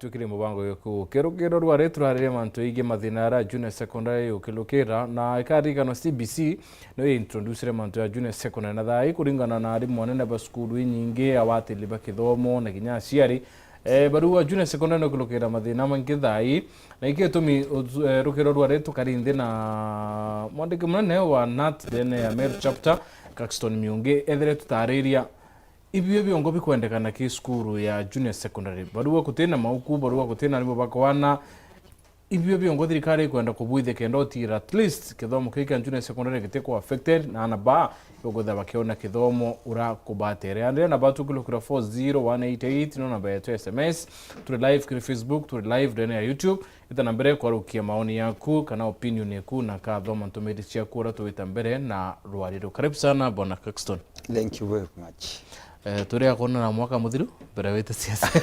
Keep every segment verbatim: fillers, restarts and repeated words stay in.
Twikire mubango gikuuke rukiro rwa ri turaririe mantu igii mathina aria junior secondary ukilukira, na ikaririkanwa C B C niyo introducire mantu ya junior secondary, na thaa ii kuringana na arimu anene ba cukuru inyingi, awatiri ba kithomo na kinya aciari, eh, bariuga junior secondary ni ukilukira mathina maingi thaa ii, na iki gitumi utu-, eh, rukiro rwa ri tukari nthi na mwandiki munene wa nat ndene ya Meru chapter, Caxton Miungi, ethire tutariria ibio biongo bikwendekana ki cukuru ya junior secondary. Barua gutina mauku, barua gutina arimu bakwana. Ibio biongo thirikari ikwenda kubwithia kenda utigira at least kithomo kiu kia junior secondary gitiku affected, na ana ba ibakwithira bakiona kithomo ura kubatere. Andire na batu kilukira four zero one eight eight, no namba yetu ya S M S. Turi live kiri Facebook, turi live ndene ya YouTube. Ita na mbere kwarukia maoni yaku kana opinion yaku, na kathoma ntumiri ciaku ura tuwita mbere na rwari ru. Karibu sana, Bwana Caxton. Thank you very much. Eh, turi akwona na mwaka muthiru mbere wite siasa.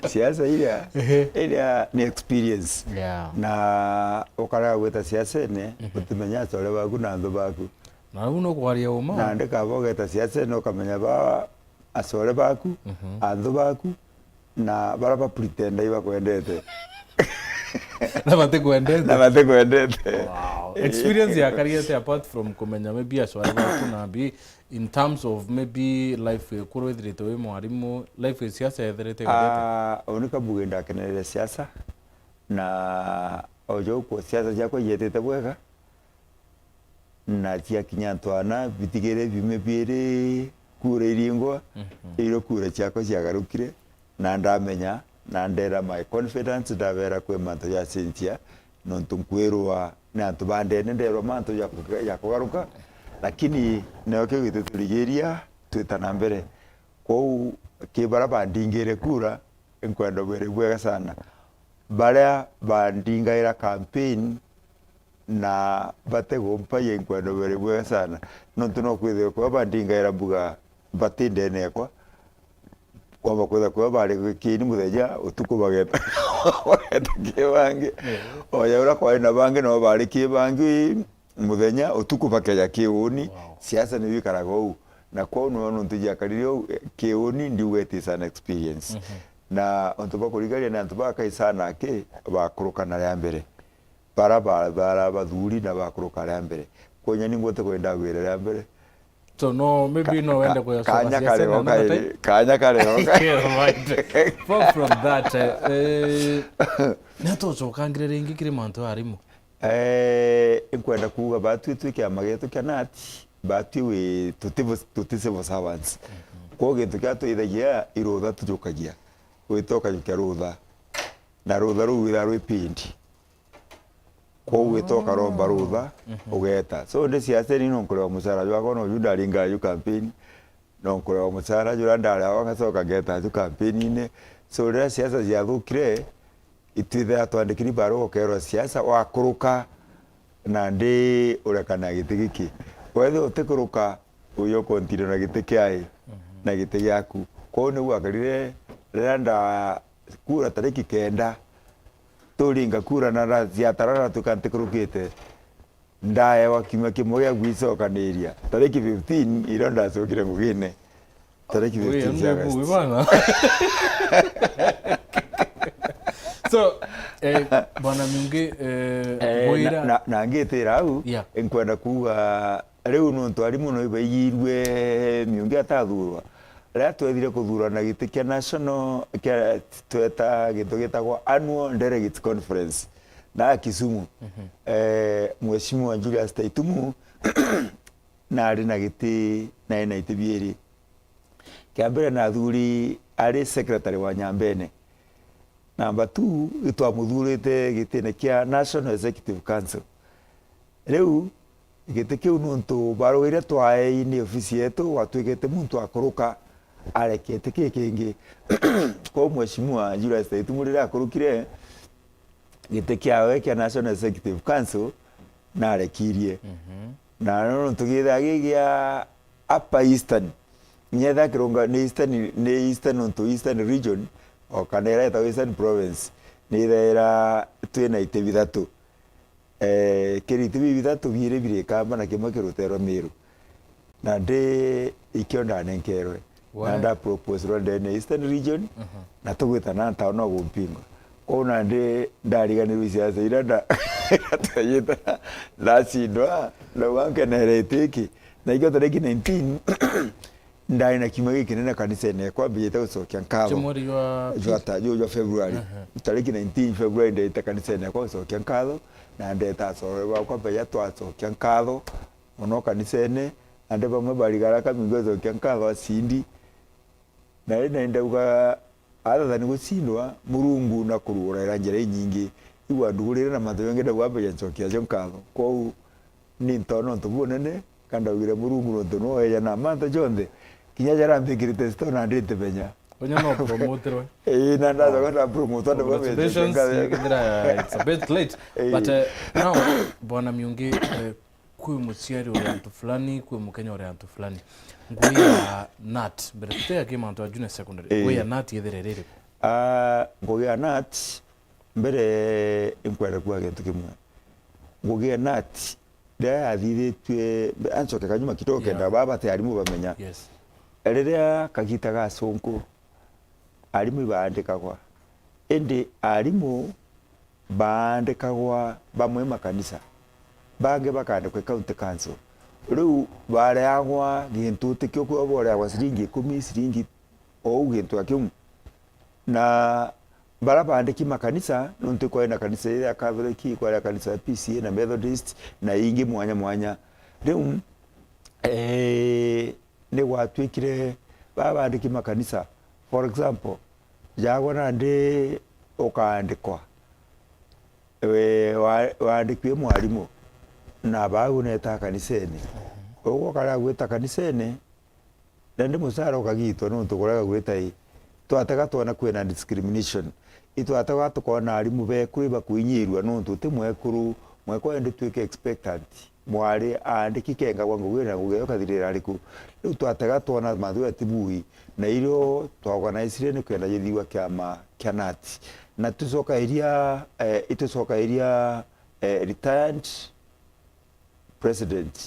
Siasa iria, Ehe. iria ni experience. Yeah. Na ukarega gwita siasene, Mhm. utimenya acore baku na anthu baku. Na riu no kwaria uma. Na ndikaba ugeta siasene ukamenya ba acore baku, Mhm. anthu baku, na bara ba pretenda ibakwendete. Na batikwendete. Na batikwendete. Wow. Experience ya Kariete, apart from kumenya maybe acore baku na mbi, in terms of maybe life yaku withirite wi mwarimu, life ya siasa yethirite Kariete? Ah, unika mbuge ndakenerere siasa, na ojo kwa siasa ciakwa ijetete bwega, na ciakinya ntwana, bitigire biumia biiri kura iringwa, Mhm. irio kura ciakwa ciagarukire, na ndamenya, na ndera my confidence, ndabera kwi mantu jacenjia, nontu nkwirwa ni antu ba ndene, nderwa mantu ja ku-, ja kugaruka, lakini nio kiu gituturigiria twita na mbere. Kwou, ki bara bandingire kura, nkwenda ubere bwega sana. Baria bandingaira campaign, na batigumpa, inkwenda ubere bwega sana. Nontu no kwithirwa kwio bandingaira mbuga bati ndene ekwa. Kwamba kwithirwa kwio bari kiini muthenya, utuku bageta, bageta ki bangi. Yeah. Oya uria kwari na bangi, nao bari ki bangi muthenya, utuku bakeja ki uni. Wow. Siasa niyo ikaraga uu. Na kwou nio nontu jiakarire uu, eh, ki uni ndiuga it is an experience. Mhm. Na ontu bwa kurigaria ni antu bakai sana aki bakuruka na ria mbere. Bara ba-, bara bathuri na bakuruka aria mbere. Kwou inya ningwa ntikwenda gwira aria mbere. So, no, maybe Ka-, no wende ka-, kuya kanya kare o kairi, kanya kare o kairi. Yeah, right. Apart from that, eh, eh, ni atia ucokangire ringi kiri mantu ya arimu? Eh, nkwenda kuuga batwi twi kiama gietu kia nat, batwi wi, tuti vo-, tuti civil servants. Mhm. Kwou gintu kiria twithagia i rutha tujukagia. Gwita ukajukia rutha. Na rutha ruu withaga rwi paid. Kwou wita ukaromba rutha, Mhm. ugeeta. So, ndi siaseni nonkurewa mucara jwakwa, noju ndaringaga ju campaign, nonkurewa mucara juria ndareagwa, ngacoka ngeeta ju campaign-ini. So, riria siasa ciathukire, itwithaga twandikiri barua ukeerwa siasa, wakuruka, nandi urekana giti giki. Wethira utikuruka, uyo continue na giti kiai, Mhm. na giti giaku. Kwou niu gwakarire, riria nda kura tariki kenda, turinga kura na ra-, ciatara na tuka ntikurukite. Ndaewa kiumia kimwe gia gwicokaniria. Tariki fifteen, irio ndacokire ngugine. Tariki Ui, fifteen cia ndio August. Bwana. So, eh, Bwana Miungi, eh, Eh, Bwira. na, na, na ngitira au, Yeah. nkwenda kuuga Riu nontu arimu no ibaigirue Miungi atathurwa, riria twethire kuthurana giti kia national, kia, tweta gintu gitagwa Annual Delegates Conference na Kisumu, Mhm. eh, Mheshimiwa Julius Taitumu nari na giti, nari na iti biiri. Kia mbere nathuri ari secretary wa Nyambene. Namba two, itwamuthurite gitine kia National Executive Council. Riu, giti kiu nontu barauga iria twaei ni ofisi yetu, gwatwikite muntu akuruka areke giti kii kingi. Kwou Mheshimiwa Julius Taitumu riria akurukire, giti kiawe kia National Executive Council narekirie. Mhm. Na nontu githaa gi gia Upper Eastern, inya ethira kirunga ni Eastern, ni Eastern nontu Eastern Region, o kana iria yetagwa Eastern Province, ni ithaira twina iti bithatu. Eh, kiri iti biu bithatu biiri biri Ikamba na kimwe kiri Ruteere rwa Miru. Na ndi ikio ndanenkerwe. Na nda proposerwa ndene Eastern Region, na tugwita na ntaona gumpingwa. Kwou nandi ndariganirwe siasa ira nda-, ndatayita, ndacindwa, ndauga nkenerete iki. Na ikio tariki nineteen, ndari na kiumia gikinene kanisene ekwa, mbijite gucokia nkatho. Jwa ta-, juu jwa February. Tariki nineteen February ndete kanisene ekwa gucokia nkatho, na ndeta acore bakwa mbeja twacokia nkatho. Mono kanisene, ande bamwe barigara kamingi gucokia nkatho acindi. Na ri nari ndauga, athathani gucindwa, Murungu na kuruguraira njira inyingi. Igwa ndugurire na mantu jangi ndauga mbeja ncokia acio nkatho. Kwou, ni ntoona untu bunene, ka ndaugire Murungu nontu nwe weja na mantu jonthe. Kinya jaria ambikirite stone andite benya. Onya no promoterwe. Ii, na ndacoka nda promote andu babeje nkatho. Congratulations, kethira it's a bit late. Ii. But, eh, now, Bwana Miungi, eh, kwi muciari uri antu fulani, kwi Mukenya uri antu fulani. Ngugi ya nat, mbere tutega ki mantu ya junior secondary, ii, ngugi ya nat yethire riri? Ah, ngugi ya nat, mbere inkwenda kuga gintu kimwe. Ngugi ya nat, riria yathithitue, ancoke kanyuma kidogo, yeah, kenda baba te arimu bamenya. Yes. Riria kagita ga Sonko, arimu ibaandikagwa. Indi arimu baandikagwa bamwe makanisa, bangi bakaandikwa i county council. Riu bareagwa gintu ti kio, kwio boreagwa ciringi ikumi, ciringi ou gintu a kiu. Na baria baandiki makanisa, nontu kwari na kanisa iria ya Catholic, kwari na kanisa ya P C A na Methodist, na ingi mwanya mwanya. Riu, eh, ni gwatuikire baba baandiki makanisa, for example, jagwa nandi ukaandikwa, we wa-, waandikwi mwarimu, na bau neeta kanisene. Uguo ukarea gwita kanisene, nandi mucara ukagitwa nontu kurega gwita i. Twatega twona kwina discrimination. Itwatega tukoona arimu bekuru ibakuinyirua nontu uti mwekuru, mwekuru endi tuike expectant. Mwari aandiki kengagwa ngugi na ngugi eyo kathirira ariku? Riu twatega twona mantu jatibui, na irio twaorganizire ni kwenda jithiwa kiama kia nat. Na tucokairia, eh, itucokairia, eh, retired president.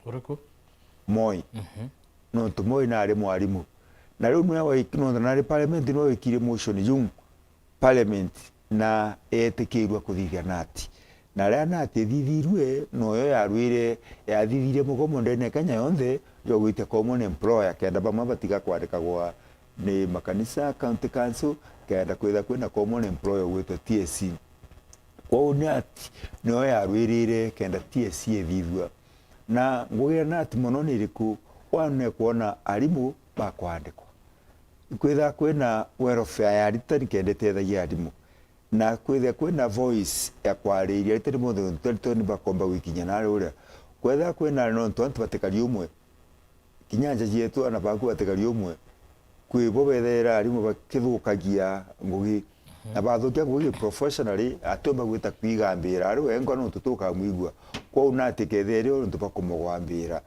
Uriku? Moi. Mhm. Nontu Moi nari mwarimu. Na riu nwe waik-, nontu nari parliament, nwe waikirie motion juu parliament na eetikirua kuthithia nat. Na riria nat ithithirue, noyo yarwire, yathithirie mugomo ndene ya Kenya yonthe jwa gwitia common employer, kenda bamwe batiga kwandikagwa ni makanisa, county council, kenda kwithirwa kwina common employer ugwitwa T S C. Kwou nat nio yarwirire kenda T S C ithithua. Na ngugi ya nat mono ni iriku? One, ni kwona arimu bakwandikwa. Ikwithirwa kwina welfare ya aritani kenda itethagia arimu. Na kwithirwa kwina voice ya kwariria aritani bonthe, nontu aritani bakomba gwikinya nari uria. Kwethirwa kwina, nontu antu batikari umwe, kinya nja cietu ana baku batikari umwe, kwi bo bethaira arimu bakithukagia ngugi. Mhm. Na bathukia ngugi professionally, atiumba gwita kwigambira ari wengwa nontu tukamwigua. Kwou nat ikethira iri o nontu bakumugwambira.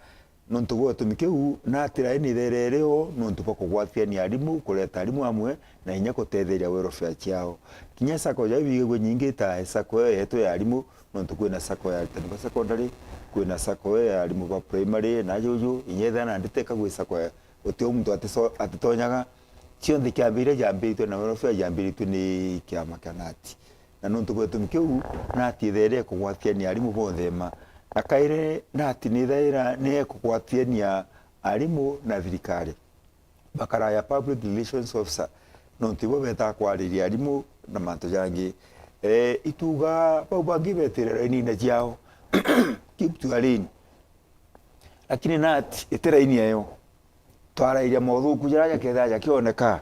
Nontu bwa gitumi kiu, nat rai ni ithaira iri o nontu bwa kugwatithania arimu, kureta arimu amwe, na inya kutetheria welfare ciao. Kinya sacco jau bigagua nyingi ta sacco iyo yetu ya arimu, nontu kwina sacco ya aritani ba secondary, kwina sacco ya arimu ba primary, na juju, inya ethira nandi teka gwi sacco ya, guti o muntu atiso-, atitonyaga. Cionthe kiambiria jambiritwe na welfare jambiritwe ni kiama kia nat. Na nontu bwa gitumi kiu, nat ithaira ikugwatithania arimu bonthe mma. Na kairi nat ni ithaira ni ikugwatithania arimu na thirikari. Bakaraya public relations officer, nontu ibo betaa kwariria arimu na mantu jangi. Eh, ituga bau bangi betire rainine ciao, keep to your lane. Lakini nat iti raini eyo. Twarairia mothuku jaria jakethira jakioneka.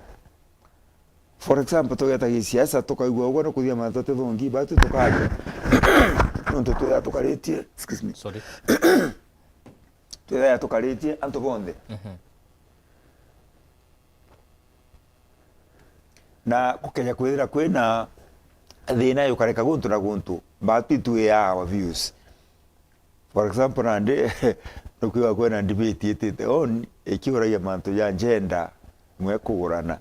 For example, tugeta gisiasa, tukaigua ugwe nukuthia mantu ti thongi, batu tukaria. Nontu twithira tukaritie, excuse me. Sorry. Twithira tukaritie antu bonthe. Mhm. Na gukeja kwithira kwina thina yukareka guntu na guntu, but we are our views. For example, nandi, nukwigua kwina debate itite on, ikiuragia mantu ja gender, imwe kugurana.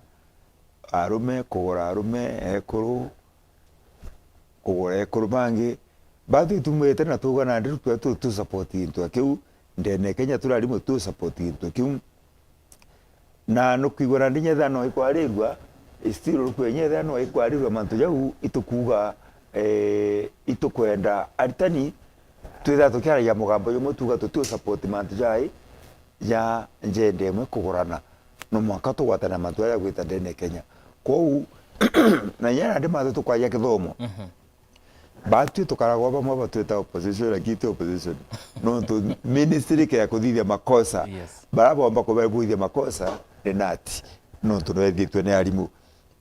Arume kugura arume, ekuru kugura ekuru bangi. Batwi tumwite na tuga nandi tu, tu, tu support gintu kiu. Ndene Kenya turi arimu tu support gintu kiu. Na nukwigua nandi nyethira no ikwarirua, still nukwigua nyethira no ikwarirua mantu jau, itukuuga, eh, itukwenda aritani twithira tukiaragia mugambo jumwe, tuuga tutiu support mantu jai ja njenda imwe kugurana. No mwanka tugwatane mantu jaria jagwita ndene Kenya. Kwou, na inya nandi mantu tukwaria kithomo. Mhm. Batwi tukaragwa bamwe batwita opposition, lakini ti opposition. Nontu ministry kea kuthithia makosa. Yes. Baria bomba kubebuithia makosa ni nati. Nontu nwethitwe ni arimu.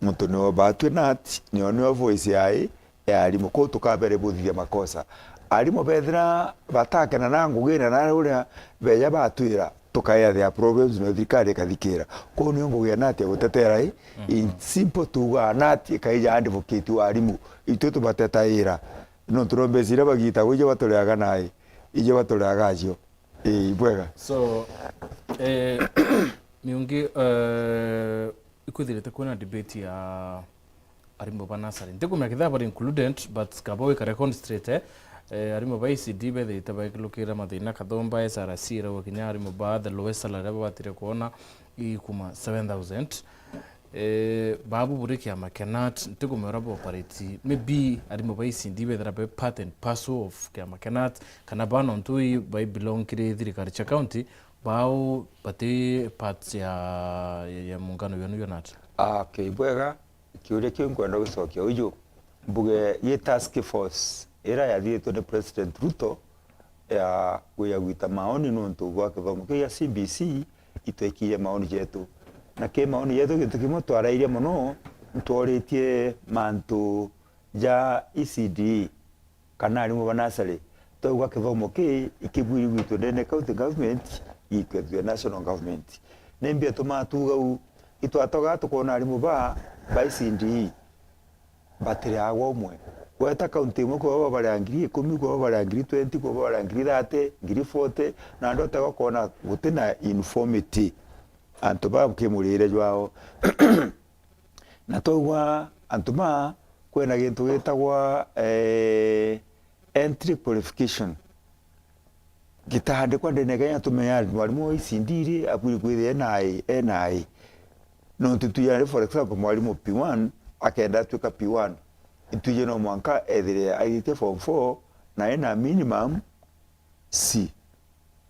Nontu nio batwi nati, nio, nio voice yai ya arimu. Kwou tukabere buthithia makosa. Arimu bethira batakena na ngugi na na uria beja batwira, tukaea their problems na thirikari ikathikira. Kwou nio ngugi ya nati ya gutetera i, in simple tuugaa nati ikaija advocate wa arimu. Itwe tubatetaira. Nontu no mbeca iria bagiitagwa ijo batureaga nae, ijo batureaga acio. Ii, ibwega. So, eh, miungi, eh, ikwithirite kwina debate ya arimu ba nursery. Ntikumenya kethira bari included, but kaba wikare concentrate, eh, arimu ba E C D bethirite baikilukira mathina kathomba, S R C irauga kinya arimu ba the lowest salary babatire kwona ikuma seven thousand. Eh, babu buri kiama kia nat, ntikumenya uria boperate. Maybe arimu ba E C D bethira be part and parcel of kiama kia nat, kana ba nontu i bai belong kiri thirikari cia county, bao bati part ya, ya, ya muungano yenu yo nat. Ah, okay, bwega. Kiuria kiu nkwenda gucokia uju, mbuge gi task force ira yathiritwe ni President Ruto ya kuja gwita maoni nontu bwa kithomo kiu gia C B C, itwekirie maoni jetu. Na ki maoni jetu, gintu kimwe twarairie mono, ntworitie mantu ja E C D kana arimu ba nursery. Twauga kithomo kii ikibwiri gwitwe ndene county government, gikethue national government. Nimbi atumaa tuuga uu? Itwatogaa tukoona arimu ba, ba E C D batiriagwa umwe. Weta kaunti imwe, kwabo babaria ngiri ikumi, kwabo babaria ngiri twenty, kwabo babaria ngiri thirty, ngiri forty, na andu atega kwona gutina uniformity antu ba kimurire jwao. Na twaigua antu ma, kwina gintu gitagwa, eh, entry qualification. Gitandikwa ndene Kenya tumenye mwarimu wa E C D ri abwiri kwithia ena ai, ena ai. Nontu tuya ri, for example, mwarimu P one akenda atuika P one, itwije no mwanka ethire aithitie form four na ena minimum C.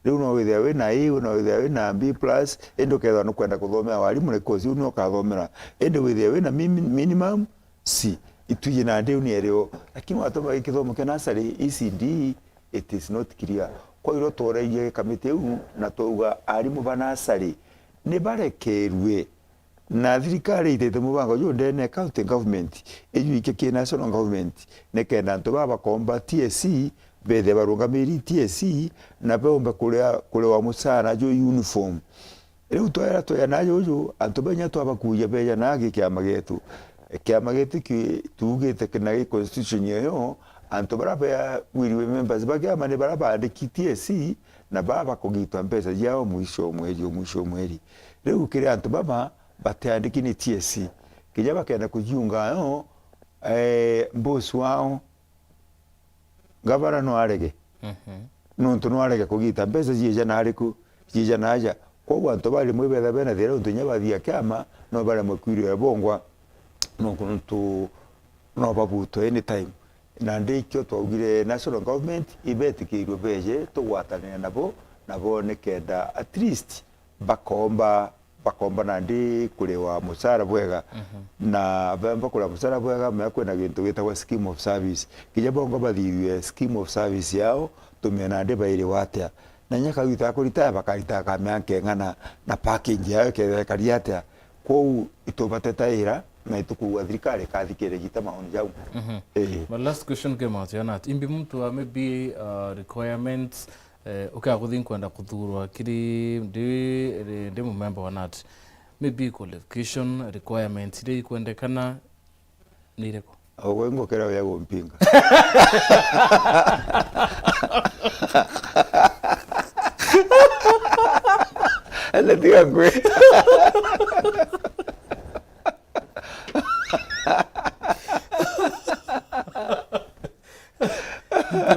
Riu no withia wina A, no withia wina B plus, indi ukethirwa nukwenda kuthomera warimu ni course iu nio ukathomera. Indi withia wina mi-, minimum C. Itwiji nandi iu ni erio. Lakini watoma gikithomo kia nursery, E C D, it is not clear. Kwa irio tworerie kamiti iu na twauga arimu ba nursery ni barekerue. Na thirikari itite mubango juu ndene county government, iju ikia ki national government, nikenda antu baa bakomba T S C, bethe barungamiri T S C, na beombe kuria, kuriwa mucara juu uniform. Riu twera twena juju, antu benya twabakuja beja na gi kiama gietu. Kiama gietu ki-, tuugite kina gi constitution yoyo, antu baria bawiriwe members ba kiama ni baria baandiki T S C, na baa bakugitwa mbeca ciao mwisho o mweri, o mwisho o mweri. Riu kiri antu baba, batiandiki ni T S C. Kinya bakenda kujiunga yo, eh, boss wao, gavana no arege. Mhm. Nontu no arege kugita mbeca ciija na ariku, ciija na aja. Kwoguo antu ba rimwe ibetha bena thira nontu inya bathia kiama, no baremwe kwirua bongwa, nontu no babutwe anytime. Na ndikio twaugire national government ibetikirue beje tugwatanire nabo, nabo nikenda at least bakomba, bakomba nandi kuriwa mucara bwega. Mhm. Na bemba kuriwa mucara bwega, mea kwina gintu gitagwa scheme of service. Kinya bongo bathithue scheme of service yao, tumie nandi bairiwa atia. Na inya kagita ga kuritaya, bakaritaya ka miaka ing'ana, na package yao ikethira ikari atia. Kwou itubatetaira na itukuuga thirikari ikathikire gita maoni jau. Mhm. Ii. My last question ke mawazo ya nat. Imbi muntu wa maybe, uh, requirements, eh, ukia kuthi nkwenda kuthurwa kiri ndi, ndi mumemba wa nat. Maybe qualification, requirements iria ikwendekana ni iriku? Ugwe ngukira wia gumpinga. Ele tiga ngwi.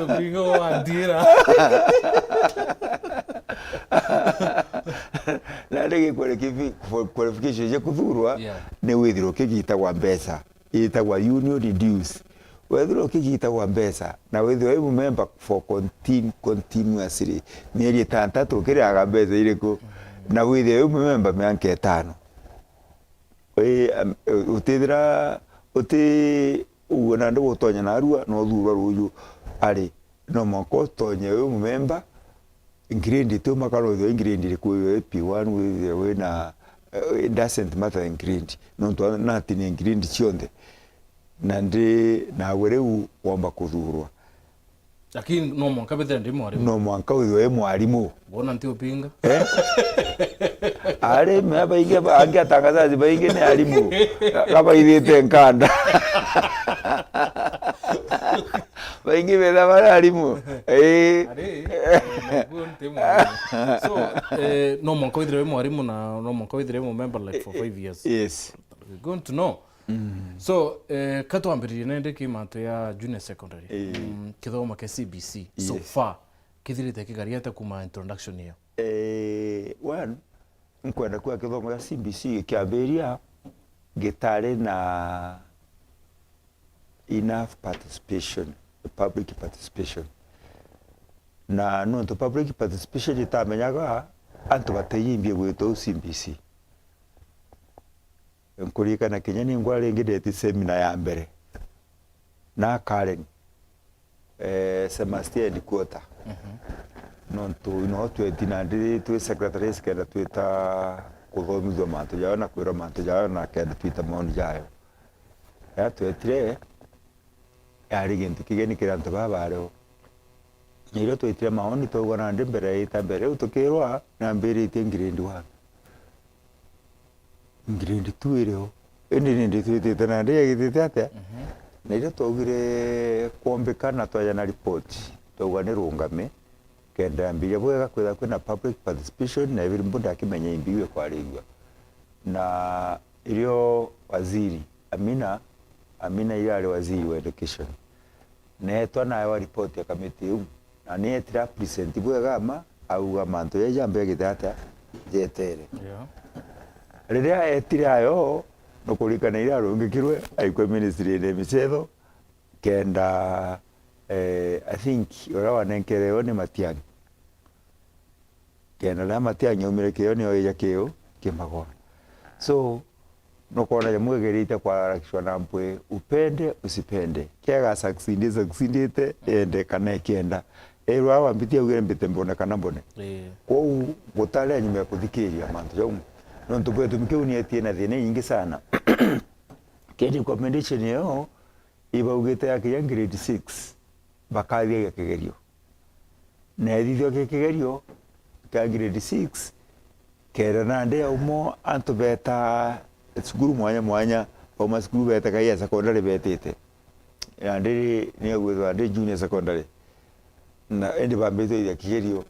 Mpinga wa ndira. Na Rigi qualifi-, for qualification cia kuthurwa, yeah, ni withirwe ukigitagwa mbeca, itagwa union dues. Wethirwa ukigitagwa mbeca, na withirwe wi mumemba for contin-, continuously, mieri itantatu, ukiriaga mbeca iriku? Na withirwe wi mumemba mianka itano. Wi, am, utithira uti uguo nandi gutonya narua, no uthurwa ruuju. Ari, no mwanka utonye wi mumemba, grade tu makara withirwe i grade iriku, withirwe i P one, withirwe wina, eh, it doesn't matter in grade. Nontu a-, nati ni grade cionthe. Na ndi, nawe riu womba kuthurwa. Lakini no mwanka withire ndi mwarimu. No mwanka withirwe wi mwarimu. Wona nti upinga? Eh? Ari, me baingi ba-, angi atangazaji baingi ni arimu. Gabaithite nkanda. Baingi betha bari arimu. Eh. Ari, niguo nti mwarimu. So, eh, no mwanka withire wi mwarimu na no mwanka withire wi mumember, like, for five years. Yes. We're going to know. Mm. So, eh, ka twambiririe nende ki mantu ya junior secondary. Eh. Mm, kithomo kia C B C so, yes, far, kithirite kigari atia kuma introduction iyo? Eh, one, nkwenda kuga kithomo kia C B C gikiambiria, gitari na enough participation, public participation. Na nontu public participation itamenyaga, antu bataiyimbie gwitwa u C B C. Nkuririkana kinya ni ngwa ringi ndeti seminar ya mbere na Karen, eh, Sebastian Quarter. Mhm. Nontu no tweti nandi twi secretaries kenda twita kuthomithua mantu jayo na kwirwa mantu jayo na kenda twita maoni jayo. Ya twetire, yari gintu kigeni kiri antu baa bari o. Na irio twetire maoni, twauga nandi mbere ita mbere, riu tukirwa nambiritie grade one. Grade two iri o. Indi nindi twitite nandi yagitite atia? Mhm. Na irio twaugire kwombika na twaja na report, twauga ni rungame, kenda yambiria bwega kwitha kwina public participation na everybody akimenya imbiwe kwarigua. Na irio waziri Amina, Amina irio ari waziri wa education, neetwa naewa report ya kamiti iu, na nietire a present bwega ma, auga mantu jaja mbegite atia jetere. Yeah. Riria etire ayo, nukurikana iria arungikirwe aikwe ministry-ini ya micetho, kenda, eh, I think, uria wanenkerewe ni Matiang'i. Kenda riria Matiang'i aumire kiu, nio ija kiu kimagwa. So, nukwona jamu igerite kwarakishwa na mpwi, upende, usipende. Kiega succeed, succeedite, ende kana ikienda. Erwa wambitie augire mbite mbone kana mbone. Ii. Kwou gutari nyuma ya kuthikiria mantu jau. Nontu bwetumi kiu nietie na thina inyingi sana. Ki recommendation iyo, ibaugite akinya grade six, bakathiagia kigerio. Na ethithio ki kigerio kia grade six, kenda nandi aumo antu beta cukuru mwanya mwanya, bauma cukuru beta kai ya secondary betite. Nandi ni agwithwa ndi junior secondary. Na indi bambite ithia kigerio.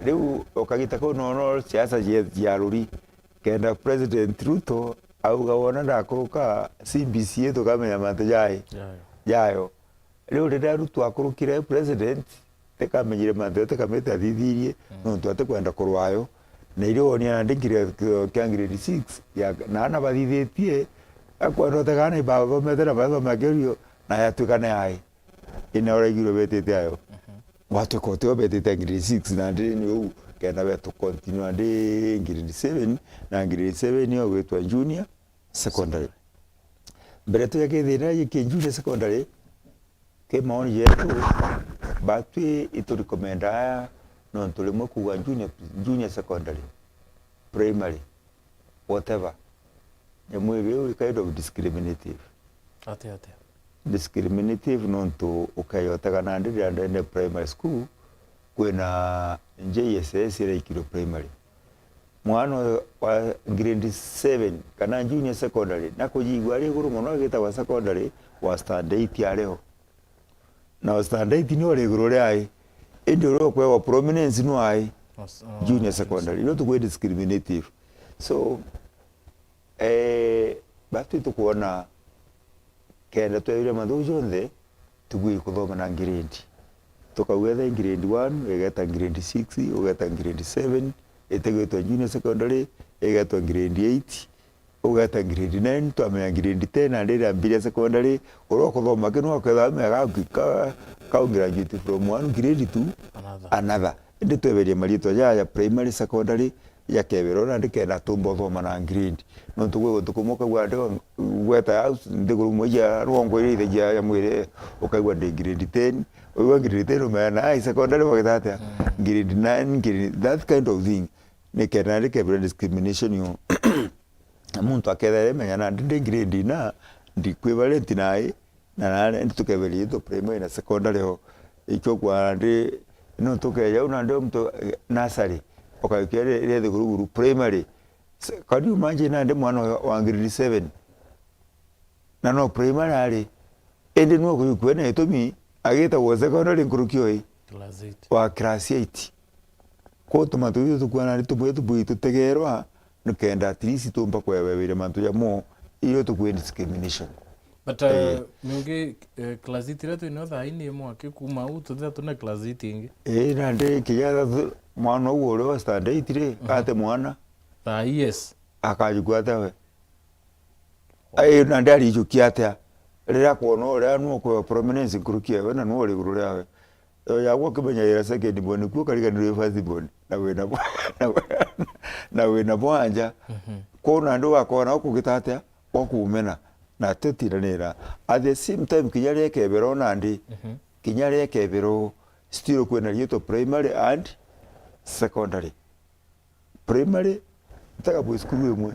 Riu ukagita kau nono siasa cia, cia ruri. Kenda President Ruto auga, wona ndakuruka C B C tukamenya mantu jai, jayo. Jayo. Riu riria Ruto akurukire president, tikamenyire mantu ya tikamite athithirie, mm, nontu atikwenda kurwayo. Na irio wonia nandi ngire kia, kia grade six, ya, na ana bathithitie, akwenda utegana ibathomete na bathoma kigerio, na yatuika ni ai. Ina uraigirwe betite ayo. Mhm. Gwatuika utio betite grade six, na ndi ni uu, kenda betu continue ndi grade seven, na grade seven yo gwitwa junior secondary. Mbere tuya kithina giki junior secondary, ki maoni jetu, batwi itu recommend aya, nontu rimwe kuuga junior, junior secondary, primary, whatever. Nyamu iu i kind of discriminative. Atia, atia? Discriminative nontu ukeyotega nandi riria ndene primary school, kwina J S S iraikirwe primary. Mwana wa grade seven kana junior secondary, na kujigua ari iguru mono agitagwa secondary, wa standard eight ariho. Na standard eight ni uri iguru ria ai. Indi uria ukwewa prominence no ai. Os-, oh, junior secondary. Ino tukwe discriminative. So, eh, batwi tukwona kenda twebire mathu jonthe, tubui kuthoma na grade. Tukauga etha grade one, ugeta grade six, ugeta grade seven, itegwitwa junior secondary, igetwa grade eight, ugeta grade nine, twamenya grade ten, na riria mbiria secondary, uria ukuthoma kinu akethira amenya ka, ka, ka graduate from one grade to Another. Another. Indi tweberie mariitwa jaa ja primary, secondary, ja kebere, ona ndikenda tumba uthoma na grade. Nontu gwi guntu kumwe ukaigua ndi gweta house, nthiguru imwe cia rwongo iria ithagia ya mwiri, ukaigua ndi grade ten, uigua grade ten umenya na ai secondary bagita atia? Mm. Grade nine, grade, that kind of thing. Nikenda ndikebere discrimination yo. Na muntu akethira arimenya nandi ndi grade ina, ndi equivalent nae, na nandi tukeberia into primary na secondary o. Ikio kwa nandi, no tukeja u nandi muntu, eh, nursery, ukajukia ri-, ri thiguru primary. Se-, can you imagine nandi mwana wa, wa grade seven? Na no primary ari. Indi nwe kujukua na itumi, agitagwa secondary nkuruki oi? Class eight. Wa class eight. Kwou tumantu tuju tukwona ni tumwe tubui tutegerwa, nikenda at least tumba kwewewiria mantu jamwe, iyo tukwi discrimination. But, uh, Eh. Miungi, eh, class eight iria twinao thaa ii ni imwe aki kuma u tuthira tuna class eight ingi. Ii, nandi kinya thu-, mwana uu uria wa standard eight ri, Mhm. ate mwana. Thaa ii, yes. Akajukua ate we. Ai, nandi arijukia atia? Riria akwona uria nu ukwa prominence nkuruki ewe, na nu uri iguru riawe. Yo yagwa ukimenyaira second born, kuo ukariganirwa first born, na wina bo-, na wi-, na wina bwanja. Mhm. Kwou nandi ugakona ukugita atia? Ukumena. Na tutindanira. At the same time, kinya riria ekebera o nandi, Mhm. kinya riria ekebera o, still kwina riitwa primary and secondary. Primary, ntaka bwi cukuru imwe.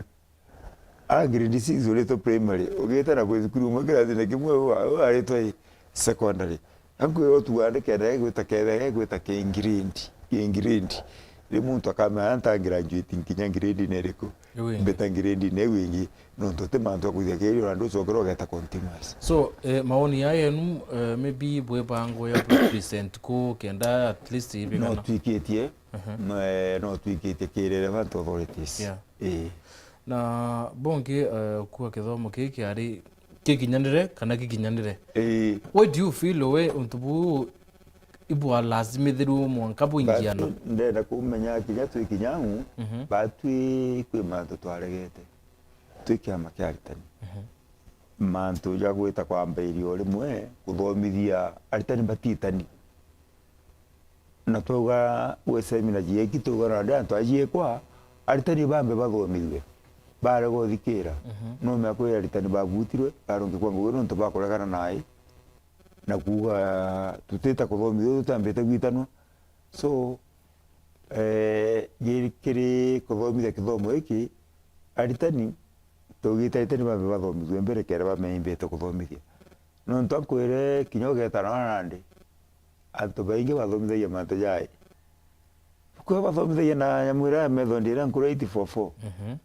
A grade six uritwe primary, ugita na bwi cukuru imwe kirathine kimwe, u-, u aritwe i secondary. Ankwira utuga ndikenda gegwita kethira gegwita ki grade, ki grade. Ri muntu akamenya nta graduate nkinya grade-ine iriku? Iu ingi. Mbita grade-ine iu ingi, nontu ti mantu akwithia kiri ona nducokera ugeta continuous. So, eh, maoni ya yenu, eh, maybe bwi bango ya present ku kenda at least ibigana? No twikitie, Aha. No, eh, no twikitie ki relevant authorities. Yeah. Ii. Na bongi, eh, kuga kithomo kii kiari kikinyanire kana gikinyanire? Ii. What do you feel we untu buu ibwalazimithirue mwanka buingiana? Batu ndenda kumenya kinya twi kinyamu, Mhm. batwi kwi mantu twaregete. Twi kiama kia aritani. Mhm. Mantu ja gwita kwambairia o rimwe kuthomithia aritani batitani. Na twauga gwi semina jieki, twauga nandi antu ajiekwa, aritani bambe bathomithue, barega uthikira. Mhm. Numea kwi aritani babutirwe, barungikwa ngugi nontu bakuregana nai, na kuuga tutita kuthomithua tutambite gwitanwa. So, eh, gi-, kiri kuthomithia kithomo giki, aritani, tugite aritani bambe bathomithue mbere kenda bamenya imbite kuthomithia. Nontu ankwire kinya ugetana na nandi, antu baingi bathomithagia mantu jai. Kwi bathomithagia na nyamu iria ya method iria nkuru eight four four. Mhm.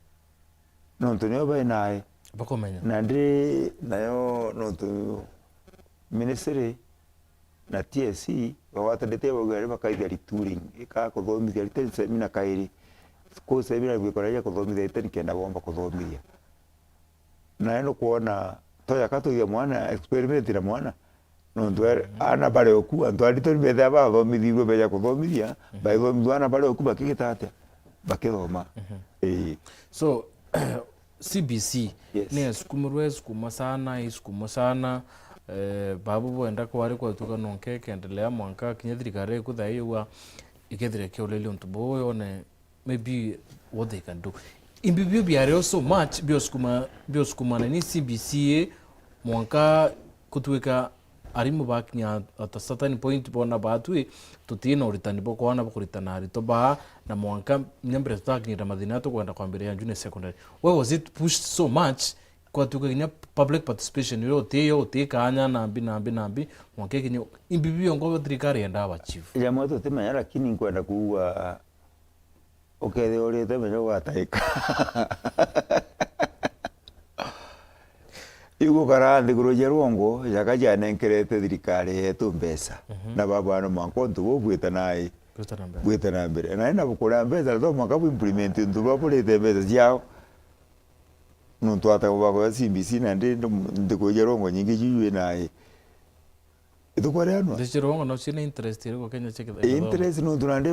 Nontu niyo bai nae. Bakumenya. Na ndi nayo nontu ministry na T S C bagwatanite bauga ari bakaithia retooling, ika kuthomithia aritani semina kairi. Ku semina gwikora ya kuthomithia aritani kenda bomba kuthomithia. Nae nukwona, toja ka tuthia mwana, experiment na mwana. Nontu er-, ana bari oku, antu aritwa ni bethia bathomithirwe beja kuthomithia, mhm, baithomithua ana bari oku bakigita atia? Bakithoma. Mhm. Ii. So, C B C, yes, ni isukumirwe, isukuma sana, isukuma sana, eh, babu bwenda kwari kwatuka nonke ikendelea mwanka kinya thirikari iku thaa ii igwa ikethira ikiureria untu buu yone maybe what they can do. Imbi bio biario so much biosukuma, biosukumana ni C B C A mwanka kutuika arimu bakinya at a certain point bona batwi tutina uritani bwa kwana bwa kuritana aritwa baa na mwanka kinya mbere tutakinyira mathina tukwenda kwambiria junior secondary. Why was it pushed so much? Kwatuika kinya public participation iria utiyo, uti kanya nambi, nambi, nambi, mwanka ikinya imbi biongo thirikari yendaa ba chief. Jamwe tutimenya, lakini nkwenda kuuga ukethia urite menya ugataika. Igukara nthiguru cia rwongo jaka janenkerete thirikari yetu mbeca. Mhm. Na baba no mwanka untu buu bwite nai. Bwite na mbere. Bwite na mbere. Na ina bukuria mbeca, no mwanka bu implement untu bwa burite mbeca ciao. Nontu ata bakoya C B C na ndi ndu-, nthiguru cia rwongo nyingi juu ina i. Itukwarianwa? Nthi cia rwongo no ciina interest iriku Kenya cia kitha-, githomo? Interest nontu nandi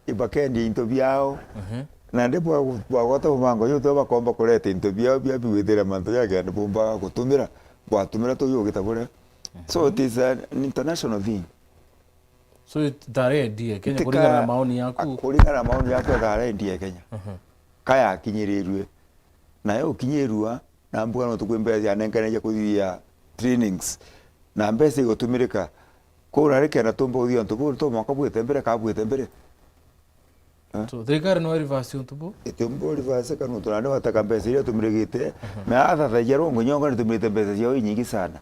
ibakendia into biao. Mhm. Nandi bwa-, bwagwata mubango juu, tio bakomba kureta into biao bia bigwitira mantu ja kenda bumbaga gutumira, bwatumira tu jugita buria. So it is an international thing. So it-, itarendi e Kenya, kuringana na maoni yaku? Kuringana na maoni yaku, itarendi e Kenya. Ka yakinyirirue. Nayo ukinyirua, na mbuga no tukwi mbeca cianenkane cia kuthithia trainings. Na mbeca igutumirika. Kuu nari kenda tumba uthia untu buu, to mwaka bwite mbere, ka bwite mbere. Eh? So, thirikari no reverse untu buu? Itiumba reverse kana untu nandi wataka mbeca iria atumirigite. Na athathagia rwongo nyongo nitumirite mbeca ciao inyingi sana.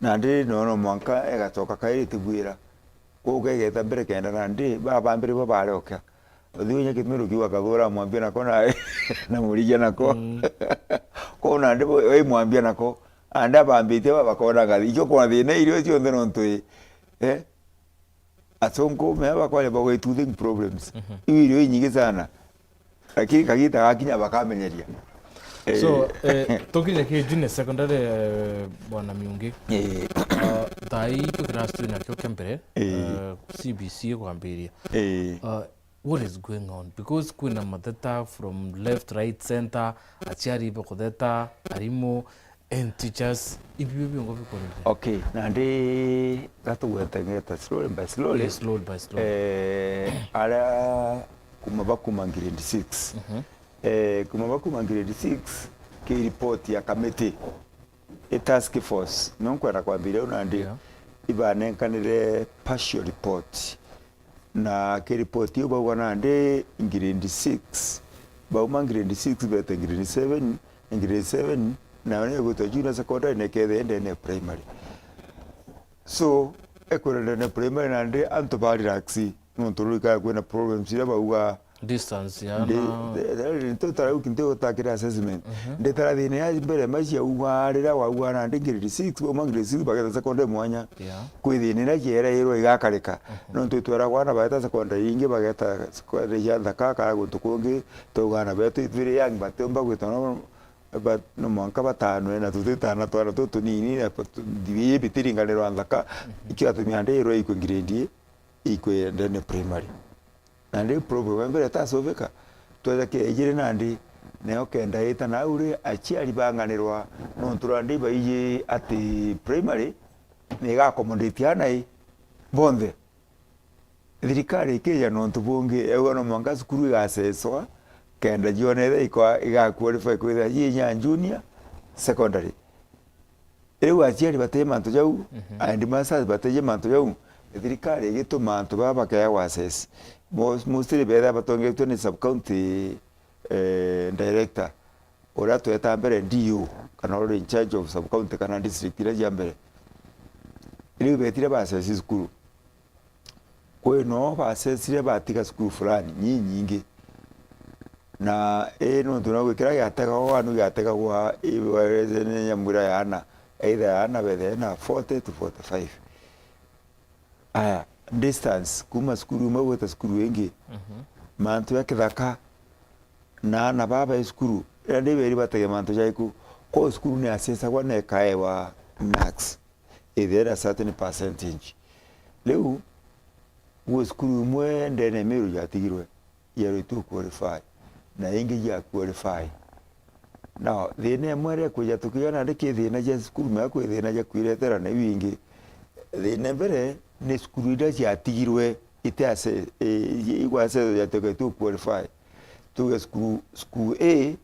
Nandi no, no mwanka egacoka kairi itibwira. Kuu kegeta mbere kenda nandi, baba mbere bo bareoka. Uthi unya kitumiro kiu akathura amwambia nako na, na murigia nako. Kuu nandi bo, imwambia nako. Andi abambitie baba bakona ngathi. Ikio kwa thina irio cionthe nontu i, eh? Achonko me bakwaria bagwe teething problems. Iu irio inyingi sana. Lakini kagita gakinya bakamenyeria. So, eh, tukinya ki junior secondary, eh, Bwana Miungi. Eh. Ah, thaa ii tu class tu nakio kia mbere, eh, C B C kwambiria. Eh. Ah, what is going on? Because kwina matheta from left, right, center, aciari bakutheta, arimu, and teachers, ibio biongo bikurire. Okay, nandi gatugwete ngeta slowly by slowly. Yes, slowly by slowly. Eh, aria kuma bakuma grade six. Eh, kuma bakuma grade six, ki report ya committee, i task force, no nkwenda kwambiria u nandi, yeah, ibanenkanire partial report. Na ki report iu bauga nandi grade six, bauma grade six bete grade seven, grade seven, nayo ni igwitwa junior secondary, na ikethia ndene primary. So, ekwenda ndene primary nandi antu ba relax, nontu rurikana kwina problems iria bauga distance ya ndi-, na the-, the-, nti utara uki nti utakira assessment. Nditara thina ya mbere macia uga riria wauga nandi grade six, bauma grade six bageta secondary mwanya. Yeah. Kwi thina iria cierairwa igakarika. Nontu itweragwa ana baeta secondary ingi bageta secondary cia nthaka kana guntu kungi, twauga ana betu itwiri young batiumba gwita no, but no mwanka batanwe na tutitana twana tutunini na tu-, ndibi bitiringanirwa nthaka. Ikio atumia ndirwa ikwe grade ikwe ndene primary. Na riu problem ya mbere itasoveka, tweja kiejire nandi, nayo kenda ita nau ri, aciari banganirwa, nontu randi baiji ati primary ni iga accommodate ana i bonthe. Thirikari ikija nontu bungi, yauga no mwanka cukuru igacecwa, kenda jiona itha ikwa-, iga qualify kwithira ji inya junior secondary. Riu aciari batiji mantu jau, mhm, and masters batiji mantu jau, thirikari igituma antu baa bakeagwa access. Mo-, mostly betha batongetwe ni sub county, eh, director, uria tweta mbere D O, kana uri in charge of sub county kana district iria cia mbere. Riu betire ba access cukuru. Kwi noo bacecire batiga cukuru fulani, nyinyingi. Na ii nontu nau kiria giategagwa, nu giategagwa i, ni nyamwira ya ana, either ya ana bethe na forty to forty-five. Aya, distance, kuma cukuru imwe gwita cukuru ingi, mhm, mantu ya kithaka, na ana baa bai cukuru, riria ndiberi batege mantu jaiku, ko cukuru ni acecagwa na ikaewa marks. Ithiaira certain percentage. Riu, gwi cukuru imwe ndene Miru jatigirwe, yarwitwe qualify, na ingi ja qualify. Now, thina imwe iria kwija tukiona ni ki thina ja cukuru, mea kwi thina ja kwiretera na iu ingi. Thina mbere ni cukuru iria ciatigirwe ite ace-, i-, i-, igwace jatuika itu qualify. Tuge cukuru, cukuru A,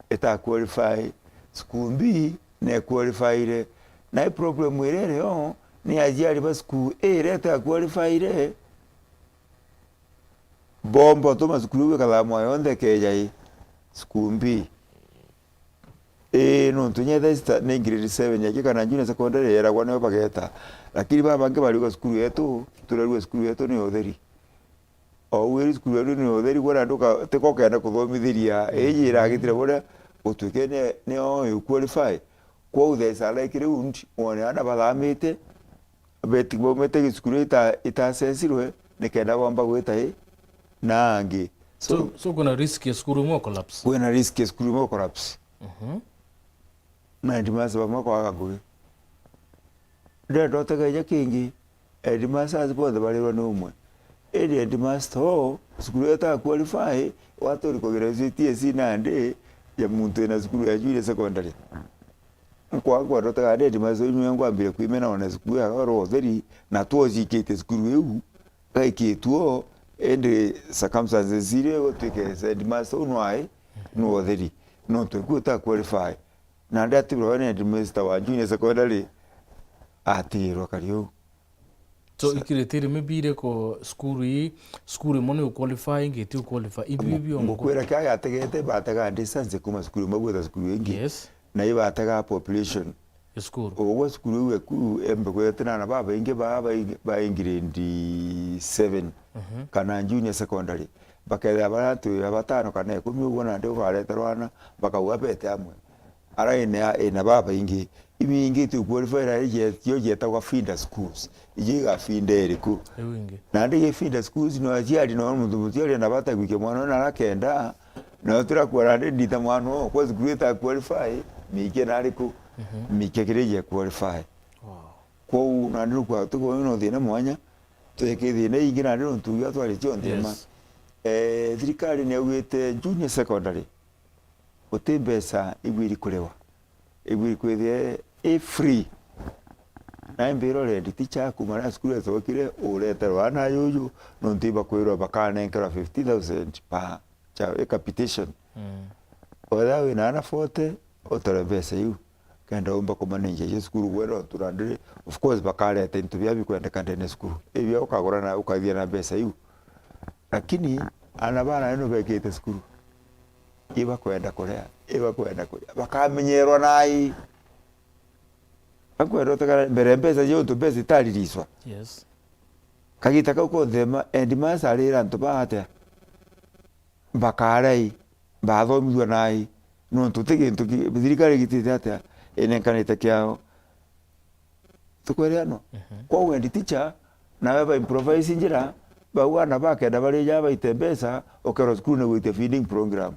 ita qualify, school B ni qualifyire. Na i problem iria irio ni aciari ba school A iria ita qualifyire, bomba utuma cukuru iu ikathamwa yonthe ikeja i school B. Ii, nontu nyetha ista ni grade seven yake kana junior secondary yeragwa nio bageta. Lakini baba bangi bariuga cukuru yetu, turerua cukuru yetu ni utheri. O wiri cukuru yetu ni utheri, gwona nduka, tiko kenda kuthomithiria, iji iragitire buria gutuike ni, ni o you qualify. Kwou there is a likelihood wone ana bathamite, beti baumite gicukuru ita-, itacecirwe, nikenda bomba gwita i na angi. So, so, so kuna risk ya cukuru imwe collapse? Kwina risk ya cukuru imwe collapse. Mhm. Na headmaster bamwe kwaga ngugi. Ndenda utegeja kingi, headmasters bonthe barirwa ni umwe. Indi headmaster oo, Cukuru ita qualify, waturi kugira T S C nandi ya muntu ina cukuru ya junior secondary. Nkwa, nkwa ndotaga ndi headmaster uyu nwe ngwambire kwimena ona cukuru ya oro utheri, na twojikite cukuru iu gaikitwo, indi circumstances iria gutwike headmaster uu nwai, nwa utheri. No twikuta qualify. Nandi atirwa ni headmaster wa junior secondary, atirwa kari uu. So, ikiriti rimwe bire ko cukuru ii, cukuru imwe ni uqualify, ingi ti uqualify. Ibi Ngu-, biongo. Ngukwira kia gategete, batega distance kuma cukuru imwe gwita cukuru ingi. Yes. Na ibatega population. Ya cukuru. Ugwe cukuru iu eku, embe kwete na ana babaingi ba, ba, ba grade seven, mhm, kana junior secondary. Bakethira baria twi abatano kana ikumi uguo, nandi ukareterwa ana, bakauga bete amwe. Ara ina, ina babaingi. Ibingi tu qualify na ije, tio jetagwa feeder schools. Ije iga feeder iriku? Iu ingi. Nandi ige feeder schools no aciari no muntu muciari na bata gwikia mwana ona arakenda, na tira kuona ndi ndita mwana o kwa cukuru ita qualify, miike na ariku? Mhm. Miike kiri ije qualify. Wow. Kwou nandi nukwa tuko no thina mwanya, tweke thina ingi nandi nontu ya twari cionthe ma. Yes. Eh, thirikari ni augite junior secondary, guti mbeca ibwiri kuriwa. Ibwiri kwithia i free. Na imbirwa rent teacher kuma na cukuru ecokire, ureterwa ana yuyu, nontu ibakwirwa bakanenkerwa fifty thousand per child, i capitation. Mm. Wethira wina ana forty, utore mbeca iu, kenda umba kumanage icio cukuru gwera uturandire. Of course, bakareta into bia bikwendeka ndene cukuru. Ibia ukagura na ukathia na mbeca iu. Lakini ana bana ino bekite cukuru. Ibakwenda kuria, ibakwenda kuria. Bakamenyerwa nai. Bakwenda utekana mbere mbeca cio untu mbeca itaririswa. Yes. Kagita kau konthe ma, headmaster arira antu ba atia? Bakarai, bathomithua nai. Nontu ti gintu ki-, thirikari igitite atia? Inenkanite kiao. Tukwereanwa? Mhm. Kwa wendi teacher, nawe ba improvise njira, bau ana bakenda bari ja baite mbeca, ukerwa cukuru ni gwitia feeding program.